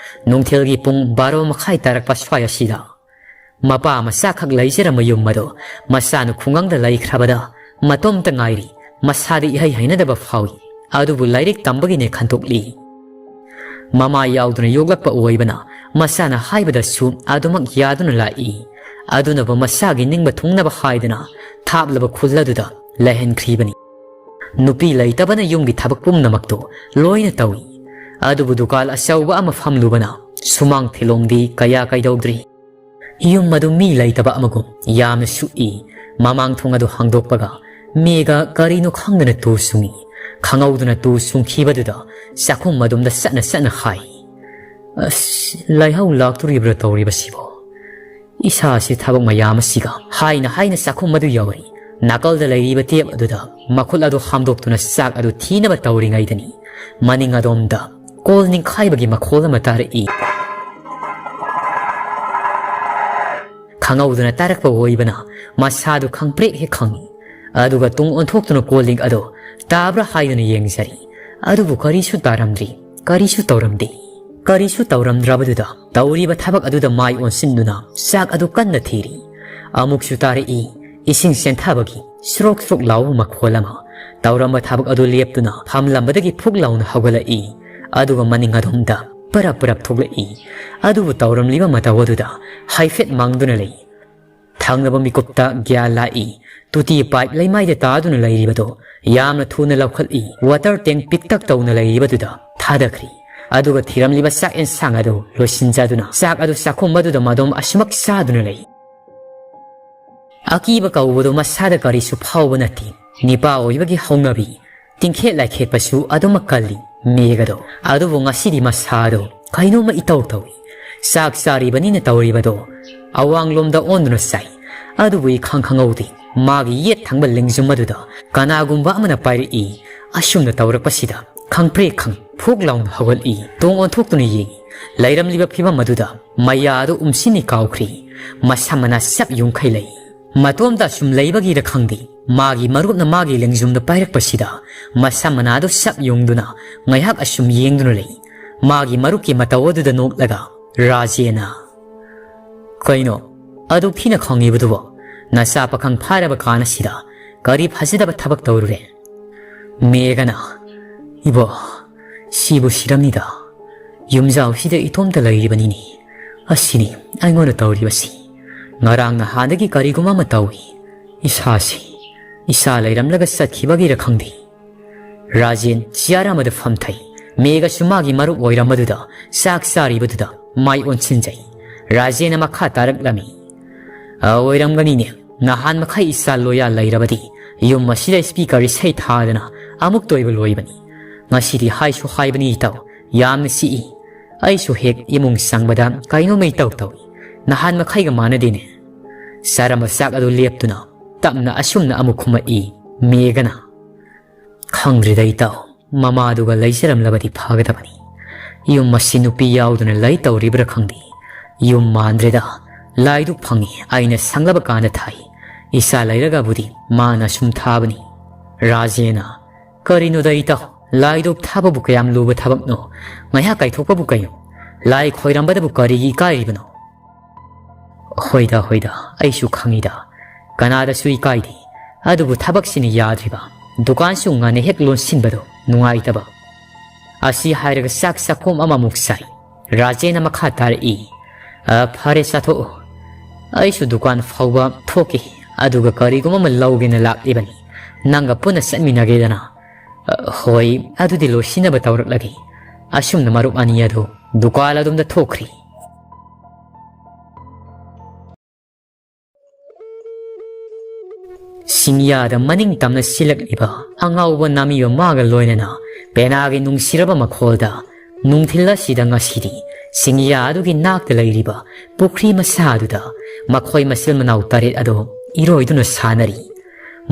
ꯅꯨꯡꯊꯤꯜꯒꯤ ꯄꯨꯡ ꯕꯥꯔꯣ ꯃꯈꯥꯏ ꯇꯥꯔꯛꯄ ꯁ꯭ꯋꯥꯏ ꯑꯁꯤꯗ꯫ ꯃꯄꯥ ꯃꯆꯥꯈꯛ ꯂꯩꯖꯔꯝꯕ ꯌꯨꯝ ꯑꯗꯣ ꯃꯆꯥꯅ ꯈꯨꯡꯒꯪꯗ ꯂꯩꯈ꯭ꯔꯕꯗ ꯃꯇꯣꯝꯇ ꯉꯥꯏꯔꯤ꯫ ꯃꯁꯥꯗꯤ ꯏꯍꯩ ꯍꯩꯅꯗꯕ ꯐꯥꯎꯏ, ꯑꯗꯨꯕꯨ ꯂꯥꯏꯔꯤꯛ ꯇꯝꯕꯒꯤꯅꯦ ꯈꯟꯇꯣꯛꯂꯤ꯫ ꯃꯃꯥ ꯌꯥꯎꯗꯨꯅ ꯌꯣꯛꯂꯛꯄ ꯑꯣꯏꯕꯅ ꯃꯆꯥꯅ ꯍꯥꯏꯕꯗꯁꯨ ꯑꯗꯨꯃꯛ ꯌꯥꯗꯨꯅ ꯂꯥꯛꯏ꯫ ꯑꯗꯨꯅꯕꯨ ꯃꯆꯥꯒꯤ ꯅꯤꯡꯕ ꯊꯨꯡꯅꯕ ꯍꯥꯏꯗꯨꯅ ꯊꯥꯞꯂꯕ ꯈꯨꯜ ꯑꯗꯨꯗ ꯂꯩꯍꯟꯈ꯭ꯔꯤꯕꯅꯤ꯫ ꯅꯨꯄꯤ ꯂꯩꯇꯕꯅ ꯌꯨꯝꯒꯤ ꯊꯕꯛ ꯄꯨꯝꯅꯃꯛꯇꯨ ꯂꯣꯏꯅ ꯇꯧꯏ꯫ ꯑꯗꯨꯕꯨ ꯗꯨꯀꯥꯟ ꯑꯆꯧꯕ ꯑꯃ ꯐꯝꯂꯨꯕꯅ ꯁꯨꯃꯥꯡ ꯊꯤꯂꯣꯡꯗꯤ ꯀꯌꯥ ꯀꯩꯗꯧꯗ꯭ꯔꯤ꯫ ꯌꯨꯝ ꯑꯗꯨ ꯃꯤ ꯂꯩꯇꯕ ꯑꯃꯒꯨꯝ ꯌꯥꯝꯅ ꯁꯨꯛꯏ꯫ ꯃꯃꯥꯡ ꯊꯣꯡ ꯑꯗꯨ ꯍꯥꯡꯗꯣꯛꯄꯒ ꯃꯦꯒꯥ ꯀꯔꯤꯅꯣ ꯈꯪꯗꯅ ꯇꯨ ꯁꯨꯡꯏ꯫ ꯈꯪꯍꯧꯗꯅ ꯇꯨ ꯁꯨꯡꯈꯤꯕꯗꯨꯗ ꯆꯥꯛꯈꯨꯝ ꯑꯗꯨꯝꯗ ꯆꯠꯅ ꯆꯠꯅ ꯍꯥꯏ, "ꯑꯁ, ꯂꯥꯏꯍꯧ ꯂꯥꯛꯇꯣꯔꯤꯕ꯭ꯔꯥ ꯇꯧꯔꯤꯕꯁꯤꯕꯣ? "ꯏꯁꯥꯁꯤ ꯊꯕꯛ ꯃꯌꯥꯝ ꯑꯁꯤꯒ" ꯍꯥꯏꯅ ꯍꯥꯏꯅ ꯆꯥꯛꯈꯨꯝ ꯑꯗꯨ ꯌꯧꯔꯦ꯫ ꯅꯥꯀꯜꯗ ꯂꯩꯔꯤꯕ ꯇꯦꯞ ꯑꯗꯨꯗ ꯃꯈꯨꯠ ꯑꯗꯨ ꯍꯥꯝꯗꯣꯛꯇꯨꯅ ꯆꯥꯛ ꯑꯗꯨ ꯊꯤꯅꯕ ꯇꯧꯔꯤꯉꯩꯗꯅꯤ, ꯃꯅꯤꯡ ꯑꯗꯣꯝꯗ ꯀꯣꯜ ꯅꯤꯡꯈꯥꯏꯕꯒꯤ ꯃꯈꯣꯜ ꯑꯃ ꯇꯥꯔꯛꯏ꯫ ꯈꯪꯍꯧꯗꯅ ꯇꯥꯔꯛꯄ ꯑꯣꯏꯕꯅ ꯃꯁꯥꯗꯨ ꯈꯪꯄ꯭ꯔꯦꯛ ꯍꯦꯛ ꯈꯪꯏ꯫ ꯑꯗꯨꯒ ꯇꯨꯡ ꯑꯣꯟꯊꯣꯛꯇꯨꯅ ꯀꯣꯜ ꯂꯤꯛ ꯑꯗꯨ ꯇꯥꯕ꯭ꯔꯥ ꯍꯥꯏꯗꯨꯅ ꯌꯦꯡꯖꯔꯤ꯫ ꯑꯗꯨꯕꯨ ꯀꯔꯤꯁꯨ ꯇꯥꯔꯝꯗ꯭ꯔꯤ, ꯀꯔꯤꯁꯨ ꯇꯧꯔꯝꯗꯦ꯫ ꯀꯔꯤꯁꯨ ꯇꯧꯔꯝꯗ꯭ꯔꯕꯗꯨꯗ ꯇꯧꯔꯤꯕ ꯊꯕꯛ ꯑꯗꯨꯗ ꯃꯥꯏ ꯑꯣꯟꯁꯤꯟꯗꯨꯅ ꯆꯥꯛ ꯑꯗꯨ ꯀꯟꯅ ꯊꯤꯔꯤ꯫ ꯑꯃꯨꯛꯁꯨ ꯇꯥꯔꯛꯏ ꯏꯁꯤꯡ ꯆꯦꯟꯊꯕꯒꯤ ꯁ꯭ꯔꯣꯛ ꯁ꯭ꯔꯣꯛ ꯂꯥꯎꯕ ꯃꯈꯣꯜ ꯑꯃ꯫ ꯇꯧꯔꯝꯕ ꯊꯕꯛ ꯑꯗꯨ ꯂꯦꯞꯇꯨꯅ ꯐꯝꯂꯝꯕꯗꯒꯤ ꯐꯨꯛ ꯂꯥꯎꯅ ꯍꯧꯒꯠꯂꯛꯏ꯫ ꯑꯗꯨꯒ ꯃꯅꯤꯡ ꯑꯗꯣꯝꯗ ꯄꯔꯞ ꯄꯔꯞ ꯊꯣꯛꯂꯛꯏ꯫ ꯑꯗꯨꯕꯨ ꯇꯧꯔꯝꯂꯤꯕ ꯃꯇꯧ ꯑꯗꯨꯗ ꯍꯥꯏꯐꯦꯠ ꯃꯥꯡꯗꯨꯅ ꯂꯩ꯫ ꯊꯪꯅꯕ ꯃꯤꯀꯨꯞꯇ ꯒ꯭ꯌꯥꯟ ꯂꯥꯛꯏ꯫ ꯇꯨꯇꯤ ꯄꯥꯏꯞ ꯂꯩꯃꯥꯏꯗ ꯇꯥꯗꯨꯅ ꯂꯩꯔꯤꯕꯗꯨ ꯌꯥꯝꯅ ꯊꯨꯅ ꯂꯧꯈꯠꯂꯤ꯫ ꯋꯥꯇꯔ ꯇꯦꯡ ꯄꯤꯛꯇꯛ ꯇꯧꯅ ꯂꯩꯔꯤꯕꯗꯨꯗ ꯊꯥꯗꯈ꯭ꯔꯤ꯫ ꯑꯗꯨꯒ ꯊꯤꯔꯝꯂꯤꯕ ꯆꯥꯛ ꯑꯦꯟꯁꯥꯡ ꯑꯗꯨ ꯂꯣꯏꯁꯤꯟꯖꯗꯨꯅ ꯆꯥꯛ ꯑꯗꯨ ꯆꯥꯛꯈꯨꯝ ꯑꯗꯨꯗ ꯃꯗꯣꯝ ꯑꯁꯨꯃꯛ ꯆꯥꯗꯨꯅ ꯂꯩ꯫ ꯑꯀꯤꯕ ꯀꯧꯕꯗꯨ ꯃꯁꯥꯗ ꯀꯔꯤꯁꯨ ꯐꯥꯎꯕ ꯅꯠꯇꯦ꯫ ꯅꯤꯄꯥ ꯑꯣꯏꯕꯒꯤ ꯍꯧꯅꯕꯤ꯫ ꯇꯤꯡꯈꯦꯠ ꯂꯥꯏꯈꯦꯠꯄꯁꯨ ꯑꯗꯨꯃꯛ ꯀꯜꯂꯤ ꯃꯦꯒꯗꯣ꯫ ꯑꯗꯨꯕꯨ ꯉꯁꯤꯗꯤ ꯃꯁꯥꯗꯣ ꯀꯩꯅꯣꯝꯃ ꯏꯇꯧ ꯇꯧꯏ꯫ ꯆꯥꯛ ꯆꯥꯔꯤꯕꯅꯤꯅ ꯇꯧꯔꯤꯕꯗꯣ ꯑꯋꯥꯡꯂꯣꯝꯗ ꯑꯣꯟꯗꯨꯅ ꯆꯥꯏ꯫ ꯑꯗꯨꯕꯨ ꯏꯈꯪ ꯈꯪꯍꯧꯗꯦ, ꯃꯥꯒꯤ ꯌꯦꯠ ꯊꯪꯕ ꯂꯦꯡꯖꯨꯝ ꯑꯗꯨꯗ ꯀꯅꯥꯒꯨꯝꯕ ꯑꯃꯅ ꯄꯥꯏꯔꯛꯏ꯫ ꯑꯁꯨꯝꯅ ꯇꯧꯔꯛꯄꯁꯤꯗ ꯈꯪꯄ꯭ꯔꯦꯛ ꯈꯪ ꯐꯨꯛ ꯂꯥꯎꯅ ꯍꯧꯒꯠꯂꯤ꯫ ꯇꯣꯡ ꯑꯣꯟꯊꯣꯛꯇꯨꯅ ꯌꯦꯡꯏ꯫ ꯂꯩꯔꯝꯂꯤꯕ ꯐꯤꯕꯝ ꯑꯗꯨꯗ ꯃꯌꯥ ꯑꯗꯨ ꯎꯝꯁꯤꯟꯅꯤ ꯀꯥꯎꯈ꯭ꯔꯤ꯫ ꯃꯁꯝ ꯃꯅꯥ ꯁꯞ ꯌꯨꯡꯈꯩ ꯂꯩ꯫ ꯃꯇꯣꯝꯇ ꯑꯁꯨꯝ ꯂꯩꯕꯒꯤꯔ ꯈꯪꯗꯦ, ꯃꯥꯒꯤ ꯃꯔꯨꯞꯅ ꯃꯥꯒꯤ ꯂꯦꯡꯖꯨꯝꯗ ꯄꯥꯏꯔꯛꯄꯁꯤꯗ ꯃꯁꯝ ꯃꯅꯥꯗꯨ ꯁꯞ ꯌꯨꯡꯗꯨꯅ ꯉꯥꯏꯍꯥꯛ ꯑꯁꯨꯝ ꯌꯦꯡꯗꯨꯅ ꯂꯩ꯫ ꯃꯥꯒꯤ ꯃꯔꯨꯞꯀꯤ ꯃꯇꯧ ꯑꯗꯨꯗ ꯅꯣꯛꯂꯒ ꯔꯥꯖꯦꯅ, "ꯀꯩꯅꯣ ꯑꯗꯨꯛ ꯊꯤꯅ ꯈꯪꯉꯤꯕꯗꯨꯕꯣ? ꯅꯆꯥ ꯄꯥꯈꯪ ꯐꯥꯔꯕ ꯀꯥꯟ ꯑꯁꯤꯗ ꯀꯔꯤ ꯐꯖꯗꯕ ꯊꯕꯛ ꯇꯧꯔꯨꯔꯦ?" ꯃꯦꯒꯅ, "ꯏꯕꯣ, ꯁꯤꯕꯨ ꯁꯤꯔꯝꯅꯤꯗ꯫ ꯌꯨꯝꯖꯥꯎꯁꯤꯗ ꯏꯇꯣꯝꯇ ꯂꯩꯔꯤꯕꯅꯤꯅꯦ꯫ ꯑꯁꯤꯅꯤ ꯑꯩꯉꯣꯟꯗ ꯇꯧꯔꯤꯕꯁꯤ꯫ ꯉꯔꯥꯡ ꯅꯍꯥꯟꯗꯒꯤ ꯀꯔꯤꯒꯨꯝꯕ ꯑꯃ ꯇꯧꯏ꯫ ꯏꯁꯥꯁꯤ, ꯏꯁꯥ ꯂꯩꯔꯝꯂꯒ ꯆꯠꯈꯤꯕꯒꯤꯔ ꯈꯪꯗꯦ꯫" ꯔꯥꯖꯦꯟ ꯆꯤꯌꯥꯔ ꯑꯃꯗ ꯐꯝꯊꯩ꯫ ꯃꯦꯒꯁꯨ ꯃꯥꯒꯤ ꯃꯔꯨꯞ ꯑꯣꯏꯔꯝꯕꯗꯨꯗ ꯆꯥꯛ ꯆꯥꯔꯤꯕꯗꯨꯗ ꯃꯥꯏ ꯑꯣꯟꯁꯤꯟꯖꯩ꯫ ꯔꯥꯖꯦꯟꯅ ꯃꯈꯥ ꯇꯥꯔꯛꯂꯝꯃꯤ, "ꯑꯣꯏꯔꯝꯒꯅꯤꯅꯦ꯫ ꯅꯍꯥꯟ ꯃꯈꯩ ꯏꯆꯥ ꯂꯣꯌꯥ ꯂꯩꯔꯕꯗꯤ ꯌꯨꯝ ꯑꯁꯤꯗ ꯁ꯭ꯄꯤꯀꯔ ꯏꯁꯩ ꯊꯥꯗꯅ ꯑꯃꯨꯛꯇ ꯑꯣꯏꯕ ꯂꯣꯏꯕꯅꯤ꯫ ꯉꯁꯤꯗꯤ ꯍꯥꯏꯁꯨ ꯍꯥꯏꯕꯅꯤ ꯏꯇꯥꯎ, ꯌꯥꯝꯅ ꯆꯤꯛꯏ꯫ ꯑꯩꯁꯨ ꯍꯦꯛ ꯏꯃꯨꯡ ꯆꯪꯕꯗ ꯀꯩꯅꯣꯝꯃ ꯏꯇꯧ ꯇꯧꯏ꯫ ꯅꯍꯥꯟ ꯃꯈꯩꯒ ꯃꯥꯟꯅꯗꯦꯅꯦ꯫ ꯆꯥꯔꯝꯕ ꯆꯥꯛ ꯑꯗꯨ ꯂꯦꯞꯇꯨꯅ ꯇꯞꯅ ꯑꯁꯨꯝꯅ ꯑꯃꯨꯛ ꯈꯨꯝꯃꯛꯏ ꯃꯦꯘꯅ꯫ "ꯈꯪꯗ꯭ꯔꯦꯗ ꯏꯇꯥꯎ, ꯃꯃꯥꯗꯨꯒ ꯂꯩꯖꯔꯝꯂꯕꯗꯤ ꯐꯒꯗꯕꯅꯤ꯫ ꯌꯨꯝ ꯑꯁꯤ ꯅꯨꯄꯤ ꯌꯥꯎꯗꯅ ꯂꯩ ꯇꯧꯔꯤꯕ꯭ꯔꯥ ꯈꯪꯗꯦ꯫ ꯌꯨꯝ ꯃꯥꯟꯗ꯭ꯔꯦꯗ, ꯂꯥꯏꯗꯨꯛ ꯐꯪꯉꯤ, ꯑꯩꯅ ꯁꯪꯂꯕ ꯀꯥꯟꯗ ꯊꯥꯏ꯫ ꯏꯆꯥ ꯂꯩꯔꯒꯕꯨꯗꯤ ꯃꯥꯅ ꯁꯨꯝ ꯊꯥꯕꯅꯤ꯫" ꯔꯥꯖꯦꯅ, "ꯀꯔꯤꯅꯣꯗ ꯏꯇꯥꯎ, ꯂꯥꯏꯗꯨꯛ ꯊꯥꯕꯕꯨ ꯀꯌꯥꯝ ꯂꯨꯕ ꯊꯕꯛꯅꯣ? ꯉꯥꯏꯍꯥꯛ ꯀꯥꯏꯊꯣꯛꯄꯕꯨ ꯀꯩꯅꯣ? ꯂꯥꯏ ꯈꯣꯏꯔꯝꯕꯗꯕꯨ ꯀꯔꯤꯒꯤ ꯏꯀꯥꯏꯔꯤꯕꯅꯣ?" "ꯍꯣꯏꯗ, ꯍꯣꯏꯗ, ꯑꯩꯁꯨ ꯈꯪꯉꯤꯗ꯫ ꯀꯅꯥꯗꯁꯨ ꯏꯀꯥꯏꯗꯦ꯫ ꯑꯗꯨꯕꯨ ꯊꯕꯛꯁꯤꯅ ꯌꯥꯗ꯭ꯔꯤꯕ꯫ ꯗꯨꯀꯥꯟꯁꯨ ꯉꯟꯅ ꯍꯦꯛ ꯂꯣꯟꯁꯤꯟꯕꯗꯣ ꯅꯨꯡꯉꯥꯏꯇꯕ꯫" ꯑꯁꯤ ꯍꯥꯏꯔꯒ ꯆꯥꯛ ꯆꯥꯛꯈꯣꯝ ꯑꯃꯃꯨꯛ ꯆꯥꯏ꯫ ꯔꯥꯖꯦꯟꯅ ꯃꯈꯥ ꯇꯥꯔꯛꯏ, "ꯑ, ꯐꯔꯦ, ꯆꯥꯊꯣꯛꯑꯣ꯫ ꯑꯩꯁꯨ ꯗꯨꯀꯥꯟ ꯐꯥꯎꯕ ꯊꯣꯛꯀꯦ, ꯑꯗꯨꯒ ꯀꯔꯤꯒꯨꯝꯕ ꯑꯃ ꯂꯧꯒꯦꯅ ꯂꯥꯛꯂꯤꯕꯅꯤ꯫ ꯅꯪꯒ ꯄꯨꯟꯅ ꯆꯠꯃꯤꯟꯅꯒꯦꯗꯅ꯫" "ꯑ, ꯍꯣꯏ, ꯑꯗꯨꯗꯤ ꯂꯣꯏꯁꯤꯟꯅꯕ ꯇꯧꯔꯛꯂꯒꯦ꯫" ꯑꯁꯨꯝꯅ ꯃꯔꯨꯞ ꯑꯅꯤ ꯑꯗꯨ ꯗꯨꯀꯥꯟ ꯑꯗꯣꯝꯗ ꯊꯣꯛꯈ꯭ꯔꯤ꯫ ꯁꯤꯡꯌꯥꯗ ꯃꯅꯤꯡ ꯇꯝꯅ ꯁꯤꯜꯂꯛꯂꯤꯕ ꯑꯉꯥꯎꯕ ꯅꯥꯃꯤꯕ ꯃꯥꯒ ꯂꯣꯏꯅꯅ ꯄꯦꯅꯥꯒꯤ ꯅꯨꯡꯁꯤꯔꯕ ꯃꯈꯣꯜꯗ ꯅꯨꯡꯊꯤꯜ ꯑꯁꯤꯗ ꯉꯁꯤꯗꯤ ꯁꯤꯡꯌꯥ ꯑꯗꯨꯒꯤ ꯅꯥꯛꯇ ꯂꯩꯔꯤꯕ ꯄꯨꯈ꯭ꯔꯤ ꯃꯆꯥ ꯑꯗꯨꯗ ꯃꯈꯣꯏ ꯃꯆꯤꯟ ꯃꯅꯥꯎ ꯇꯔꯦꯠ ꯑꯗꯨ ꯏꯔꯣꯏꯗꯨꯅ ꯁꯥꯟꯅꯔꯤ꯫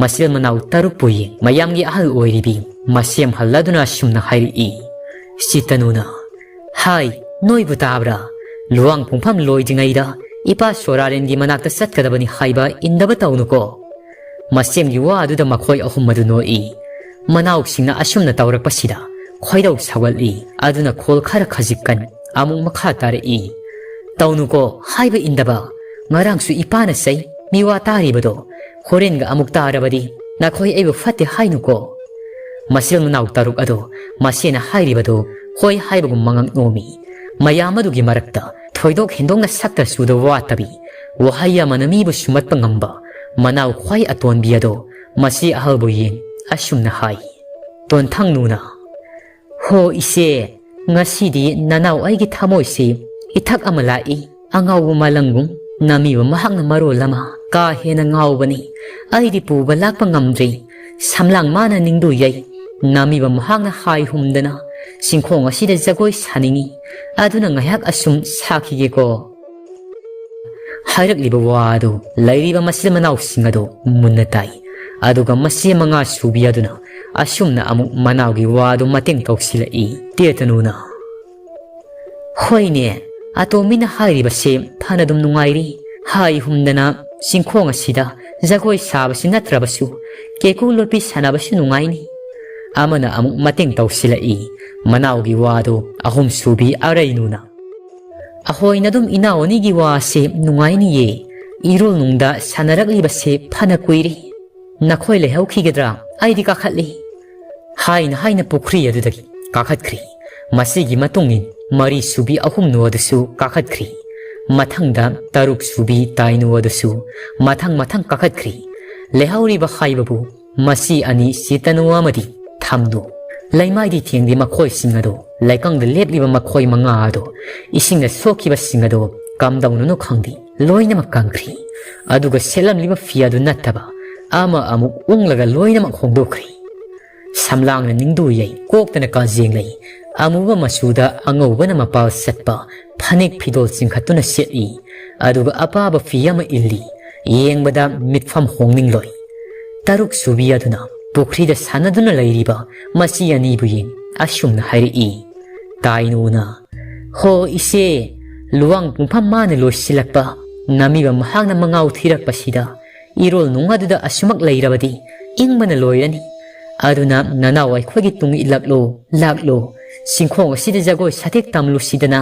ꯃꯆꯤꯟ ꯃꯅꯥꯎ ꯇꯔꯨꯛꯄꯨ ꯌꯦꯡ ꯃꯌꯥꯝꯒꯤ ꯑꯍꯜ ꯑꯣꯏꯔꯤꯕꯤ ꯃꯁꯦꯝ ꯍꯜꯂꯗꯨꯅ ꯑꯁꯨꯝꯅ ꯍꯥꯏꯔꯛꯏ, ꯆꯤꯠꯇꯅꯨꯅ, "ꯍꯥꯏ, ꯅꯣꯏꯕꯨ ꯇꯥꯕ꯭ꯔꯥ? ꯂꯨꯋꯥꯡ ꯄꯨꯡꯐꯝ ꯂꯣꯏꯗ꯭ꯔꯤꯉꯩꯗ ꯏꯄꯥ ꯁꯣꯔꯥꯔꯦꯟꯒꯤ ꯃꯅꯥꯛꯇ ꯆꯠꯀꯗꯕꯅꯤ ꯍꯥꯏꯕ ꯏꯟꯗꯕ ꯇꯧꯅꯨꯀꯣ꯫" ꯃꯁꯦꯝꯒꯤ ꯋꯥ ꯑꯗꯨꯗ ꯃꯈꯣꯏ ꯑꯍꯨꯝ ꯑꯗꯨ ꯅꯣꯛꯏ꯫ ꯃꯅꯥꯎꯁꯤꯡꯅ ꯑꯁꯨꯝꯅ ꯇꯧꯔꯛꯄꯁꯤꯗ ꯈꯣꯏꯔꯧ ꯁꯧꯒꯠꯂꯤ꯫ ꯑꯗꯨꯅ ꯈꯣꯜ ꯈꯔ ꯈꯖꯤꯛꯀꯟ ꯑꯃꯨꯛ ꯃꯈꯥ ꯇꯥꯔꯛꯏ, "ꯇꯧꯅꯨꯀꯣ, ꯍꯥꯏꯕ ꯏꯟꯗꯕ꯫ ꯉꯔꯥꯡꯁꯨ ꯏꯄꯥꯅ ꯆꯩ, ꯃꯤꯋꯥ ꯇꯥꯔꯤꯕꯗꯣ꯫ ꯍꯣꯔꯦꯟꯒ ꯑꯃꯨꯛ ꯇꯥꯔꯕꯗꯤ ꯅꯈꯣꯏ ꯑꯩꯕꯨ ꯐꯠꯇꯦ ꯍꯥꯏꯅꯨꯀꯣ꯫" ꯃꯆꯤꯟ ꯃꯅꯥꯎ ꯇꯔꯨꯛ ꯑꯗꯣ ꯃꯁꯦꯅ ꯍꯥꯏꯔꯤꯕꯗꯣ ꯍꯣꯏ ꯍꯥꯏꯕꯒꯨꯝ ꯃꯉꯛ ꯅꯣꯝꯃꯤ꯫ ꯃꯌꯥꯝ ꯑꯗꯨꯒꯤ ꯃꯔꯛꯇ ꯊꯣꯏꯗꯣꯛ ꯍꯦꯟꯗꯣꯛꯅ ꯁꯛꯇ ꯆꯨꯗ ꯋꯥꯠꯇꯕꯤ, ꯋꯥꯍꯩ ꯑꯃꯅ ꯃꯤꯕꯨ ꯁꯨꯝꯍꯠꯄ ꯉꯝꯕ ꯃꯅꯥꯎ ꯈ꯭ꯋꯥꯏ ꯑꯇꯣꯟꯕꯤ ꯑꯗꯣ ꯃꯆꯦ ꯑꯍꯜꯕꯨ ꯌꯦꯡ ꯑꯁꯨꯝꯅ ꯍꯥꯏ, ꯇꯣꯟꯊꯪ ꯅꯨꯅ, "ꯍꯣ ꯏꯆꯦ, ꯉꯁꯤꯗꯤ ꯅꯅꯥꯎ ꯑꯩꯒꯤ ꯊꯃꯣꯏꯁꯤ ꯏꯊꯛ ꯑꯃ ꯂꯥꯛꯏ꯫ ꯑꯉꯥꯎꯕ ꯃꯥꯂꯪꯒꯨꯝ ꯅꯥꯃꯤꯕ ꯃꯍꯥꯛꯅ ꯃꯔꯣꯜ ꯑꯃ ꯀꯥ ꯍꯦꯟꯅ ꯉꯥꯎꯕꯅꯤ꯫ ꯑꯩꯗꯤ ꯄꯨꯕ ꯂꯥꯛꯄ ꯉꯝꯗ꯭ꯔꯤ꯫ ꯁꯝꯂꯥꯡ ꯃꯥꯅ ꯅꯤꯡꯗꯨ ꯌꯩ꯫ ꯅꯥꯃꯤꯕ ꯃꯍꯥꯛꯅ ꯍꯥꯏ ꯍꯨꯝꯗꯅ ꯆꯤꯡꯈꯣꯡ ꯑꯁꯤꯗ ꯖꯒꯣꯏ ꯁꯥꯅꯤꯡꯏ꯫ ꯑꯗꯨꯅ ꯉꯥꯏꯍꯥꯛ ꯑꯁꯨꯝ ꯁꯥꯈꯤꯒꯦꯀꯣ꯫" ꯍꯥꯏꯔꯛꯂꯤꯕ ꯋꯥ ꯑꯗꯨ ꯂꯩꯔꯤꯕ ꯃꯆꯤꯟ ꯃꯅꯥꯎꯁꯤꯡ ꯑꯗꯨ ꯃꯨꯟꯅ ꯇꯥꯏ꯫ ꯑꯗꯨꯒ ꯃꯆꯦ ꯃꯉꯥ ꯁꯨꯕꯤ ꯑꯗꯨꯅ ꯑꯁꯨꯝꯅ ꯑꯃꯨꯛ ꯃꯅꯥꯎꯒꯤ ꯋꯥ ꯑꯗꯨ ꯃꯇꯦꯡ ꯇꯧꯁꯤꯜꯂꯛꯏ꯫ ꯇꯦꯇꯅꯨꯅ, "ꯍꯣꯏꯅꯦ, ꯑꯇꯣꯝꯕꯤꯅ ꯍꯥꯏꯔꯤꯕꯁꯦ ꯐꯅꯗꯨꯝ ꯅꯨꯡꯉꯥꯏꯔꯤ꯫ ꯍꯥꯏ ꯍꯨꯝꯗꯅ ꯆꯤꯡꯈꯣꯡ ꯑꯁꯤꯗ ꯖꯒꯣꯏ ꯁꯥꯕꯁꯤ ꯅꯠꯇ꯭ꯔꯕꯁꯨ ꯀꯦꯀꯨ ꯂꯣꯠꯄꯤ ꯁꯥꯟꯅꯕꯁꯨ ꯅꯨꯡꯉꯥꯏꯅꯤ"꯫ ꯑꯃꯅ ꯑꯃꯨꯛ ꯃꯇꯦꯡ ꯇꯧꯁꯤꯜꯂꯛꯏ꯫ ꯃꯅꯥꯎꯒꯤ ꯋꯥꯗꯨ ꯑꯍꯨꯝꯁꯨꯕꯤ ꯑꯔꯩꯅꯨꯅ, "ꯑꯍꯣꯏꯅ ꯑꯗꯨꯝ ꯏꯅꯥꯎ ꯑꯅꯤꯒꯤ ꯋꯥꯁꯦ ꯅꯨꯡꯉꯥꯏꯅꯤꯌꯦ꯫ ꯏꯔꯣꯜ ꯅꯨꯡꯗ ꯁꯥꯟꯅꯔꯛꯂꯤꯕꯁꯦ ꯐꯅ ꯀꯨꯏꯔꯦ꯫ ꯅꯈꯣꯏ ꯂꯩꯍꯧꯈꯤꯒꯗ꯭ꯔꯥ? ꯑꯩꯗꯤ ꯀꯥꯈꯠꯂꯤ"꯫ ꯍꯥꯏꯅ ꯍꯥꯏꯅ ꯄꯨꯈ꯭ꯔꯤ ꯑꯗꯨꯗꯒꯤ ꯀꯥꯈꯠꯈ꯭ꯔꯤ꯫ ꯃꯁꯤꯒꯤ ꯃꯇꯨꯡ ꯏꯟ ꯃꯔꯤ ꯁꯨꯕꯤ ꯑꯍꯨꯝꯅꯨ ꯑꯗꯨꯁꯨ ꯀꯥꯈꯠꯈ꯭ꯔꯤ꯫ ꯃꯊꯪꯗ ꯇꯔꯨꯛ ꯁꯨꯕꯤ ꯇꯥꯏꯅꯨ ꯑꯗꯨꯁꯨ ꯃꯊꯪ ꯃꯊꯪ ꯀꯥꯈꯠꯈ꯭ꯔꯤ꯫ ꯂꯩꯍꯧꯔꯤꯕ ꯍꯥꯏꯕꯕꯨ ꯃꯁꯤ ꯑꯅꯤ ꯁꯤꯇꯅꯨ ꯑꯃꯗꯤ ꯊꯝꯅꯨ꯫ ꯂꯩꯃꯥꯏꯗꯤ ꯊꯦꯡꯗꯦ ꯃꯈꯣꯏꯁꯤꯡ ꯑꯗꯨ, ꯂꯩꯀꯪꯗ ꯂꯦꯞꯂꯤꯕ ꯃꯈꯣꯏ ꯃꯉꯥ ꯑꯗꯨ, ꯏꯁꯤꯡꯗ ꯁꯣꯛꯈꯤꯕꯁꯤꯡ ꯑꯗꯨ ꯀꯝꯗꯧꯅꯅꯣ ꯈꯪꯗꯦ, ꯂꯣꯏꯅꯃꯛ ꯀꯪꯈ꯭ꯔꯤ꯫ ꯑꯗꯨꯒ ꯁꯦꯠꯂꯝꯂꯤꯕ ꯐꯤ ꯑꯗꯨ ꯅꯠꯇꯕ ꯑꯃ ꯑꯃꯨꯛ ꯎꯪꯂꯒ ꯂꯣꯏꯅꯃꯛ ꯍꯣꯡꯗꯣꯛꯈ꯭ꯔꯤ꯫ ꯁꯝꯂꯥꯡꯅ ꯅꯤꯡꯗꯨ ꯌꯩ, ꯀꯣꯛꯇꯅ ꯀꯥꯖꯦꯡ ꯂꯩ, ꯑꯃꯨꯕ ꯃꯆꯨꯗ ꯑꯉꯧꯕꯅ ꯃꯄꯥꯜ ꯆꯠꯄ ꯐꯅꯦꯛ ꯐꯤꯗꯣꯜ ꯆꯤꯡꯈꯠꯇꯨꯅ ꯁꯦꯠꯂꯤ꯫ ꯑꯗꯨꯒ ꯑꯄꯥꯕ ꯐꯤ ꯑꯃ ꯏꯜꯂꯤ꯫ ꯌꯦꯡꯕꯗ ꯃꯤꯠꯐꯝ ꯍꯣꯡꯅꯤꯡꯂꯣꯏ꯫ ꯇꯔꯨꯛ ꯁꯨꯕꯤ ꯑꯗꯨꯅ ꯄꯨꯈ꯭ꯔꯤꯗ ꯁꯥꯟꯅꯗꯨꯅ ꯂꯩꯔꯤꯕ ꯃꯆꯤ ꯑꯅꯤꯕꯨ ꯌꯦꯡ ꯑꯁꯨꯝꯅ ꯍꯥꯏꯔꯛꯏ꯫ ꯇꯥꯏꯅꯨꯅ, "ꯍꯣ ꯏꯆꯦ, ꯂꯨꯋꯥꯡ ꯄꯨꯡꯐꯝ ꯃꯥꯅ ꯂꯣꯏꯁꯤꯜꯂꯛꯄ, ꯅꯝꯃꯤꯕ ꯃꯍꯥꯛꯅ ꯃꯉꯥꯎ ꯊꯤꯔꯛꯄꯁꯤꯗ ꯏꯔꯣꯜ ꯅꯨꯡ ꯑꯗꯨꯗ ꯑꯁꯨꯃꯛ ꯂꯩꯔꯕꯗꯤ ꯏꯪꯕꯅ ꯂꯣꯏꯔꯅꯤ꯫ ꯑꯗꯨꯅ ꯅꯅꯥꯎ ꯑꯩꯈꯣꯏꯒꯤ ꯇꯨꯡ ꯏꯜꯂꯛꯂꯣ, ꯂꯥꯛꯂꯣ, ꯆꯤꯡꯈꯣꯡ ꯑꯁꯤꯗ ꯖꯒꯣꯏ ꯁꯥꯊꯦꯛ ꯇꯝꯂꯨꯁꯤꯗꯅ"꯫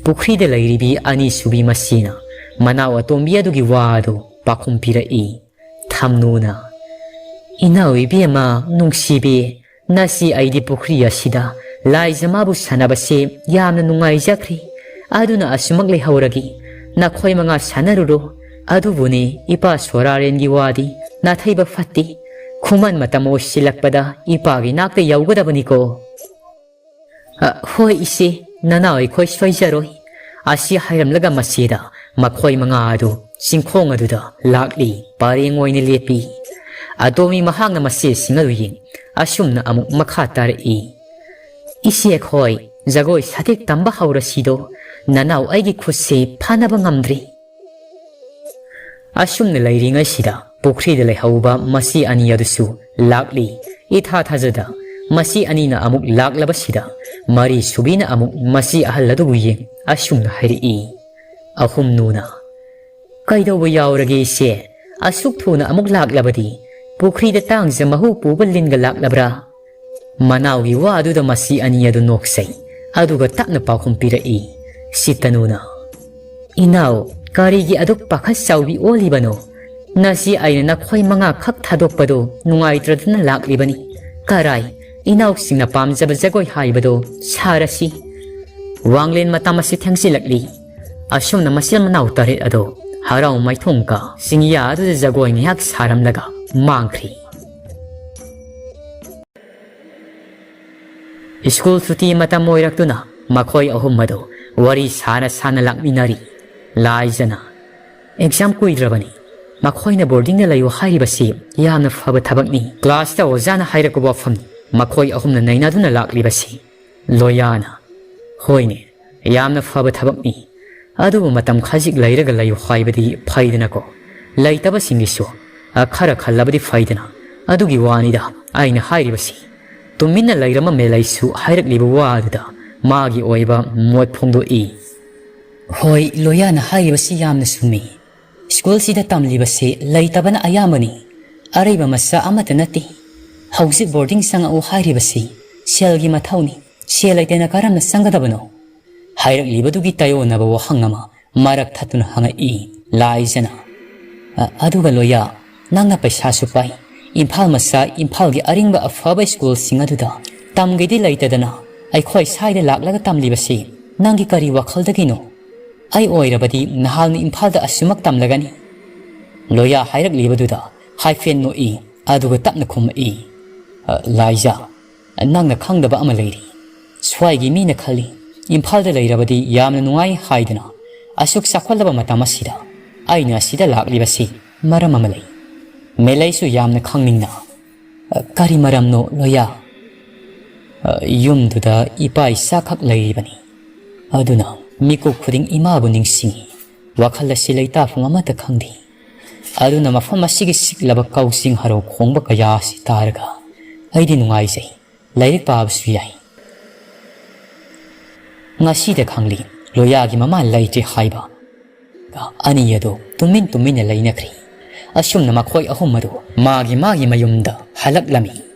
ꯄꯨꯈ꯭ꯔꯤꯗ ꯂꯩꯔꯤꯕꯤ ꯑꯅꯤꯁꯨꯕꯤ ꯃꯁꯤꯅ ꯃꯅꯥꯎ ꯑꯇꯣꯝꯕꯤ ꯑꯗꯨꯒꯤ ꯋꯥ ꯑꯗꯨ ꯄꯥꯎꯈꯨꯝ ꯄꯤꯔꯛꯏ꯫ ꯊꯝꯅꯨꯅ, "ꯏꯅꯥꯎ ꯏꯕꯦꯝꯃ ꯅꯨꯡꯁꯤꯕꯤ, ꯉꯁꯤ ꯑꯩꯗꯤ ꯄꯨꯈ꯭ꯔꯤ ꯑꯁꯤꯗ ꯂꯥꯏꯖ ꯃꯥꯕꯨ ꯁꯥꯟꯅꯕꯁꯦ ꯌꯥꯝꯅ ꯅꯨꯡꯉꯥꯏꯖꯈ꯭ꯔꯦ꯫ ꯑꯗꯨꯅ ꯑꯁꯨꯃꯛ ꯂꯩꯍꯧꯔꯒꯦ꯫ ꯅꯈꯣꯏ ꯃꯉꯥ ꯁꯥꯟꯅꯔꯨꯔꯣ꯫ ꯑꯗꯨꯕꯨꯅꯦ, ꯏꯄꯥ ꯁꯣꯔꯥꯔꯦꯟꯒꯤ ꯋꯥꯗꯤ ꯅꯥꯊꯩꯕ ꯐꯠꯇꯦ꯫ ꯈꯨꯃꯟ ꯃꯇꯝ ꯑꯣꯏꯁꯤꯜꯂꯛꯄꯗ ꯏꯄꯥꯒꯤ ꯅꯥꯛꯇ ꯌꯧꯒꯗꯕꯅꯤꯀꯣ"꯫ "ꯑ, ꯍꯣꯏ ꯏꯆꯦ, ꯅꯅꯥꯎ ꯑꯩꯈꯣꯏ ꯁꯣꯏꯖꯔꯣꯏ"꯫ ꯑꯁꯤ ꯍꯥꯏꯔꯝꯂꯒ ꯃꯁꯤꯗ ꯃꯈꯣꯏ ꯃꯉꯥ ꯑꯗꯨ ꯆꯤꯡꯈꯣꯡ ꯑꯗꯨꯗ ꯂꯥꯛꯂꯤ꯫ ꯄꯔꯦꯡ ꯑꯣꯏꯅ ꯂꯦꯞꯄꯤ꯫ ꯑꯇꯣꯝꯕꯤ ꯃꯍꯥꯛꯅ ꯃꯆꯦꯁꯤꯡ ꯑꯗꯨ ꯌꯦꯡ ꯑꯁꯨꯝꯅ ꯑꯃꯨꯛ ꯃꯈꯥ ꯇꯥꯔꯛꯏ꯫ "ꯏꯆꯦ ꯑꯩꯈꯣꯏ ꯖꯒꯣꯏ ꯁꯥꯊꯦꯛ ꯇꯝꯕ ꯍꯧꯔꯁꯤꯗꯣ꯫ ꯅꯅꯥꯎ ꯑꯩꯒꯤ ꯈꯨꯠꯁꯦ ꯐꯥꯅꯕ ꯉꯝꯗ꯭ꯔꯤ꯫ ꯑꯁꯨꯝꯅ ꯂꯩꯔꯤꯉꯩꯁꯤꯗ ꯄꯨꯈ꯭ꯔꯤꯗ ꯂꯩꯍꯧꯕ ꯃꯆꯤ ꯑꯅꯤ ꯑꯗꯨꯁꯨ ꯂꯥꯛꯂꯤ꯫ ꯏꯊꯥ ꯊꯥꯖꯗ ꯃꯆꯤ ꯑꯅꯤꯅ ꯑꯃꯨꯛ ꯂꯥꯛꯂꯕꯁꯤꯗ ꯃꯔꯤ ꯁꯨꯕꯤꯅ ꯑꯃꯨꯛ ꯃꯆꯤ ꯑꯍꯜ ꯑꯗꯨꯕꯨ ꯌꯦꯡ ꯑꯁꯨꯝꯅ ꯍꯥꯏꯔꯛꯏ, "ꯑꯍꯨꯝꯅꯨꯅ, ꯀꯩꯗꯧꯕ ꯌꯥꯎꯔꯒꯦ ꯏꯆꯦ? ꯑꯁꯨꯛ ꯊꯨꯅ ꯑꯃꯨꯛ ꯂꯥꯛꯂꯕꯗꯤ ꯄꯨꯈ꯭ꯔꯤꯗ ꯇꯥꯡꯖ ꯃꯍꯨ ꯄꯨꯕ ꯂꯤꯟꯒ ꯂꯥꯛꯂꯕ꯭ꯔꯥ?" ꯃꯅꯥꯎꯒꯤ ꯋꯥ ꯑꯗꯨꯗ ꯃꯆꯤ ꯑꯅꯤ ꯑꯗꯨ ꯅꯣꯛꯆꯩ, ꯑꯗꯨꯒ ꯇꯞꯅ ꯄꯥꯎꯈꯨꯝ ꯄꯤꯔꯛꯏ, "ꯁꯤꯇꯅꯨꯅ, ꯏꯅꯥꯎ, ꯀꯔꯤꯒꯤ ꯑꯗꯨꯛ ꯄꯥꯈꯠ ꯆꯥꯎꯕꯤ ꯑꯣꯜꯂꯤꯕꯅꯣ? ꯅꯆꯦ ꯑꯩꯅ ꯅꯈꯣꯏ ꯃꯉꯥ ꯈꯛ ꯊꯥꯗꯣꯛꯄꯗꯨ ꯅꯨꯡꯉꯥꯏꯇ꯭ꯔꯗꯅ ꯂꯥꯛꯂꯤꯕꯅꯤ꯫ ꯀꯔꯥꯏ, ꯏꯅꯥꯎꯁꯤꯡꯅ ꯄꯥꯝꯖꯕ ꯖꯒꯣꯏ ꯍꯥꯏꯕꯗꯨ ꯁꯥꯔꯁꯤ꯫" ꯋꯥꯡꯂꯦꯟ ꯃꯇꯝ ꯑꯁꯤ ꯊꯦꯡꯖꯤꯜꯂꯛꯂꯤ꯫ ꯑꯁꯨꯝꯅ ꯃꯆꯤꯟ ꯃꯅꯥꯎ ꯇꯔꯦꯠ ꯑꯗꯨ ꯍꯔꯥꯎ ꯃꯥꯏꯊꯣꯡꯒ ꯆꯤꯡꯌꯥ ꯑꯗꯨꯗ ꯖꯒꯣꯏ ꯉꯥꯏꯍꯥꯛ ꯁꯥꯔꯝꯂꯒ ꯃꯥꯡꯈ꯭ꯔꯤ꯫ ꯁ꯭ꯀꯨꯜ ꯁꯨꯇꯤ ꯃꯇꯝ ꯑꯣꯏꯔꯛꯇꯨꯅ ꯃꯈꯣꯏ ꯑꯍꯨꯝ ꯑꯗꯨ ꯋꯥꯔꯤ ꯁꯥꯅ ꯁꯥꯅ ꯂꯥꯛꯃꯤꯟꯅꯔꯤ꯫ ꯂꯥꯏꯖꯅ, "ꯑꯦꯛꯖꯥꯝ ꯀꯨꯏꯗ꯭ꯔꯕꯅꯤ꯫ ꯃꯈꯣꯏꯅ ꯕꯣꯔꯗꯤꯡꯗ ꯂꯩꯌꯨ ꯍꯥꯏꯔꯤꯕꯁꯤ ꯌꯥꯝꯅ ꯐꯕ ꯊꯕꯛꯅꯤ꯫ ꯀ꯭ꯂꯥꯁꯇ ꯑꯣꯖꯥꯅ ꯍꯥꯏꯔꯛꯄ ꯋꯥꯐꯝꯅꯤ꯫ ꯃꯈꯣꯏ ꯑꯍꯨꯝꯅ ꯅꯩꯅꯗꯨꯅ ꯂꯥꯛꯂꯤꯕꯁꯤ꯫" ꯂꯣꯌꯥꯅ, "ꯍꯣꯏꯅꯦ, ꯌꯥꯝꯅ ꯐꯕ ꯊꯕꯛꯅꯤ꯫ ꯑꯗꯨꯕꯨ ꯃꯇꯝ ꯈꯖꯤꯛ ꯂꯩꯔꯒ ꯂꯩꯌꯨ ꯍꯥꯏꯕꯗꯤ ꯐꯩꯗꯅꯀꯣ꯫ ꯂꯩꯇꯕꯁꯤꯡꯒꯤꯁꯨ, ꯑ, ꯈꯔ ꯈꯜꯂꯕꯗꯤ ꯐꯩꯗꯅ꯫ ꯑꯗꯨꯒꯤ ꯋꯥꯅꯤꯗ ꯑꯩꯅ ꯍꯥꯏꯔꯤꯕꯁꯤ꯫" ꯇꯨꯃꯤꯟꯅ ꯂꯩꯔꯝꯕ ꯃꯦꯂꯩꯁꯨ ꯍꯥꯏꯔꯛꯂꯤꯕ ꯋꯥ ꯑꯗꯨꯗ ꯃꯥꯒꯤ ꯑꯣꯏꯕ ꯃꯣꯠ ꯐꯣꯡꯗꯣꯛꯏ꯫ "ꯍꯣꯏ, ꯂꯣꯌꯥꯅ ꯍꯥꯏꯔꯤꯕꯁꯤ ꯌꯥꯝꯅ ꯆꯨꯝꯃꯤ꯫ ꯁ꯭ꯀꯨꯜꯁꯤꯗ ꯇꯝꯂꯤꯕꯁꯤ ꯂꯩꯇꯕꯅ ꯑꯌꯥꯝꯕꯅꯤ꯫ ꯑꯔꯩꯕ ꯃꯆꯥ ꯑꯃꯠꯇ ꯅꯠꯇꯦ꯫ ꯍꯧꯖꯤꯛ ꯕꯣꯔꯗꯤꯡ ꯆꯪꯉꯛꯎ ꯍꯥꯏꯔꯤꯕꯁꯤ ꯁꯦꯜꯒꯤ ꯃꯊꯧꯅꯤ꯫ ꯁꯦꯜ ꯂꯩꯇꯅ ꯀꯔꯝꯅ ꯆꯪꯒꯗꯕꯅꯣ?" ꯍꯥꯏꯔꯛꯂꯤꯕꯗꯨꯒꯤ ꯇꯥꯏꯑꯣꯟꯅꯕ ꯋꯥꯍꯪ ꯑꯃ ꯃꯔꯛ ꯊꯠꯇꯨꯅ ꯍꯪꯉꯛꯏ ꯂꯥꯏꯖꯅ꯫ "ꯑ, ꯑꯗꯨꯒ ꯂꯣꯌꯥ, ꯅꯪꯅ ꯄꯩꯁꯥꯁꯨ ꯄꯥꯏ꯫ ꯏꯝꯐꯥꯜ ꯃꯆꯥ, ꯏꯝꯐꯥꯜꯒꯤ ꯑꯔꯤꯡꯕ ꯑꯐꯕ ꯁ꯭ꯀꯨꯜꯁꯤꯡ ꯑꯗꯨꯗ ꯇꯝꯒꯦꯗꯤ ꯂꯩꯇꯗꯅ ꯑꯩꯈꯣꯏ ꯁ꯭ꯋꯥꯏꯗ ꯂꯥꯛꯂꯒ ꯇꯝꯂꯤꯕꯁꯤ ꯅꯪꯒꯤ ꯀꯔꯤ ꯋꯥꯈꯜꯗꯒꯤꯅꯣ? ꯑꯩ ꯑꯣꯏꯔꯕꯗꯤ ꯅꯍꯥꯟꯅ ꯏꯝꯐꯥꯜꯗ ꯑꯁꯨꯃꯛ ꯇꯝꯂꯒꯅꯤ꯫" ꯂꯣꯌꯥ ꯍꯥꯏꯔꯛꯂꯤꯕꯗꯨꯗ ꯍꯥꯏꯐꯦꯟ ꯅꯣꯛꯏ, ꯑꯗꯨꯒ ꯇꯞꯅ ꯈꯨꯝꯃꯛꯏ, "ꯑ, ꯂꯥꯏꯖ, ꯅꯪꯅ ꯈꯪꯗꯕ ꯑꯃ ꯂꯩꯔꯤ꯫ ꯁ꯭ꯋꯥꯏꯒꯤ ꯃꯤꯅ ꯈꯜꯂꯤ, ꯏꯝꯐꯥꯜꯗ ꯂꯩꯔꯕꯗꯤ ꯌꯥꯝꯅ ꯅꯨꯡꯉꯥꯏ ꯍꯥꯏꯗꯨꯅ꯫ ꯑꯁꯨꯛ ꯆꯥꯎꯈꯠꯂꯕ ꯃꯇꯝ ꯑꯁꯤꯗ ꯑꯩꯅ ꯑꯁꯤꯗ ꯂꯥꯛꯂꯤꯕꯁꯤ ꯃꯔꯝ ꯑꯃ ꯂꯩ꯫" ꯃꯦꯂꯩꯁꯨ ꯌꯥꯝꯅ ꯈꯪꯅꯤꯡꯅ, "ꯑ, ꯀꯔꯤ ꯃꯔꯝꯅꯣ, ꯂꯣꯌꯥ?" "ꯑ, ꯌꯨꯝꯗꯨꯗ ꯏꯄꯥ ꯏꯆꯥꯈꯛ ꯂꯩꯔꯤꯕꯅꯤ꯫ ꯑꯗꯨꯅ ꯃꯤꯀꯨꯞ ꯈꯨꯗꯤꯡ ꯏꯃꯥꯕꯨ ꯅꯤꯡꯁꯤꯡꯏ꯫ ꯋꯥꯈꯜ ꯑꯁꯤ ꯂꯩꯇꯥꯐꯝ ꯑꯃꯠꯇ ꯈꯪꯗꯦ꯫ ꯑꯗꯨꯅ ꯃꯐꯝ ꯑꯁꯤꯒꯤ ꯁꯤꯛꯂꯕ ꯀꯥꯎꯖꯤꯡ ꯍꯔꯥꯎ ꯈꯣꯡꯕ ꯀꯌꯥ ꯑꯁꯤ ꯇꯥꯔꯒ ꯑꯩꯗꯤ ꯅꯨꯡꯉꯥꯏꯖꯩ꯫ ꯂꯥꯏꯔꯤꯛ ꯄꯥꯕꯁꯨ ꯌꯥꯏ꯫ ꯉꯁꯤꯗ ꯈꯪꯂꯤ, ꯂꯣꯌꯥꯒꯤ ꯃꯃꯥ ꯂꯩꯇ꯭ꯔꯦ ꯍꯥꯏꯕ꯫ ꯑꯅꯤ ꯑꯗꯨ ꯇꯨꯃꯤꯟ ꯇꯨꯃꯤꯟꯅ ꯂꯩꯅꯈ꯭ꯔꯦ꯫ ꯑꯁꯨꯝꯅ ꯃꯈꯣꯏ ꯑꯍꯨꯝ ꯑꯗꯨ ꯃꯥꯒꯤ ꯃꯥꯒꯤ ꯃꯌꯨꯝꯗ ꯍꯜꯂꯛꯂꯝꯃꯤ꯫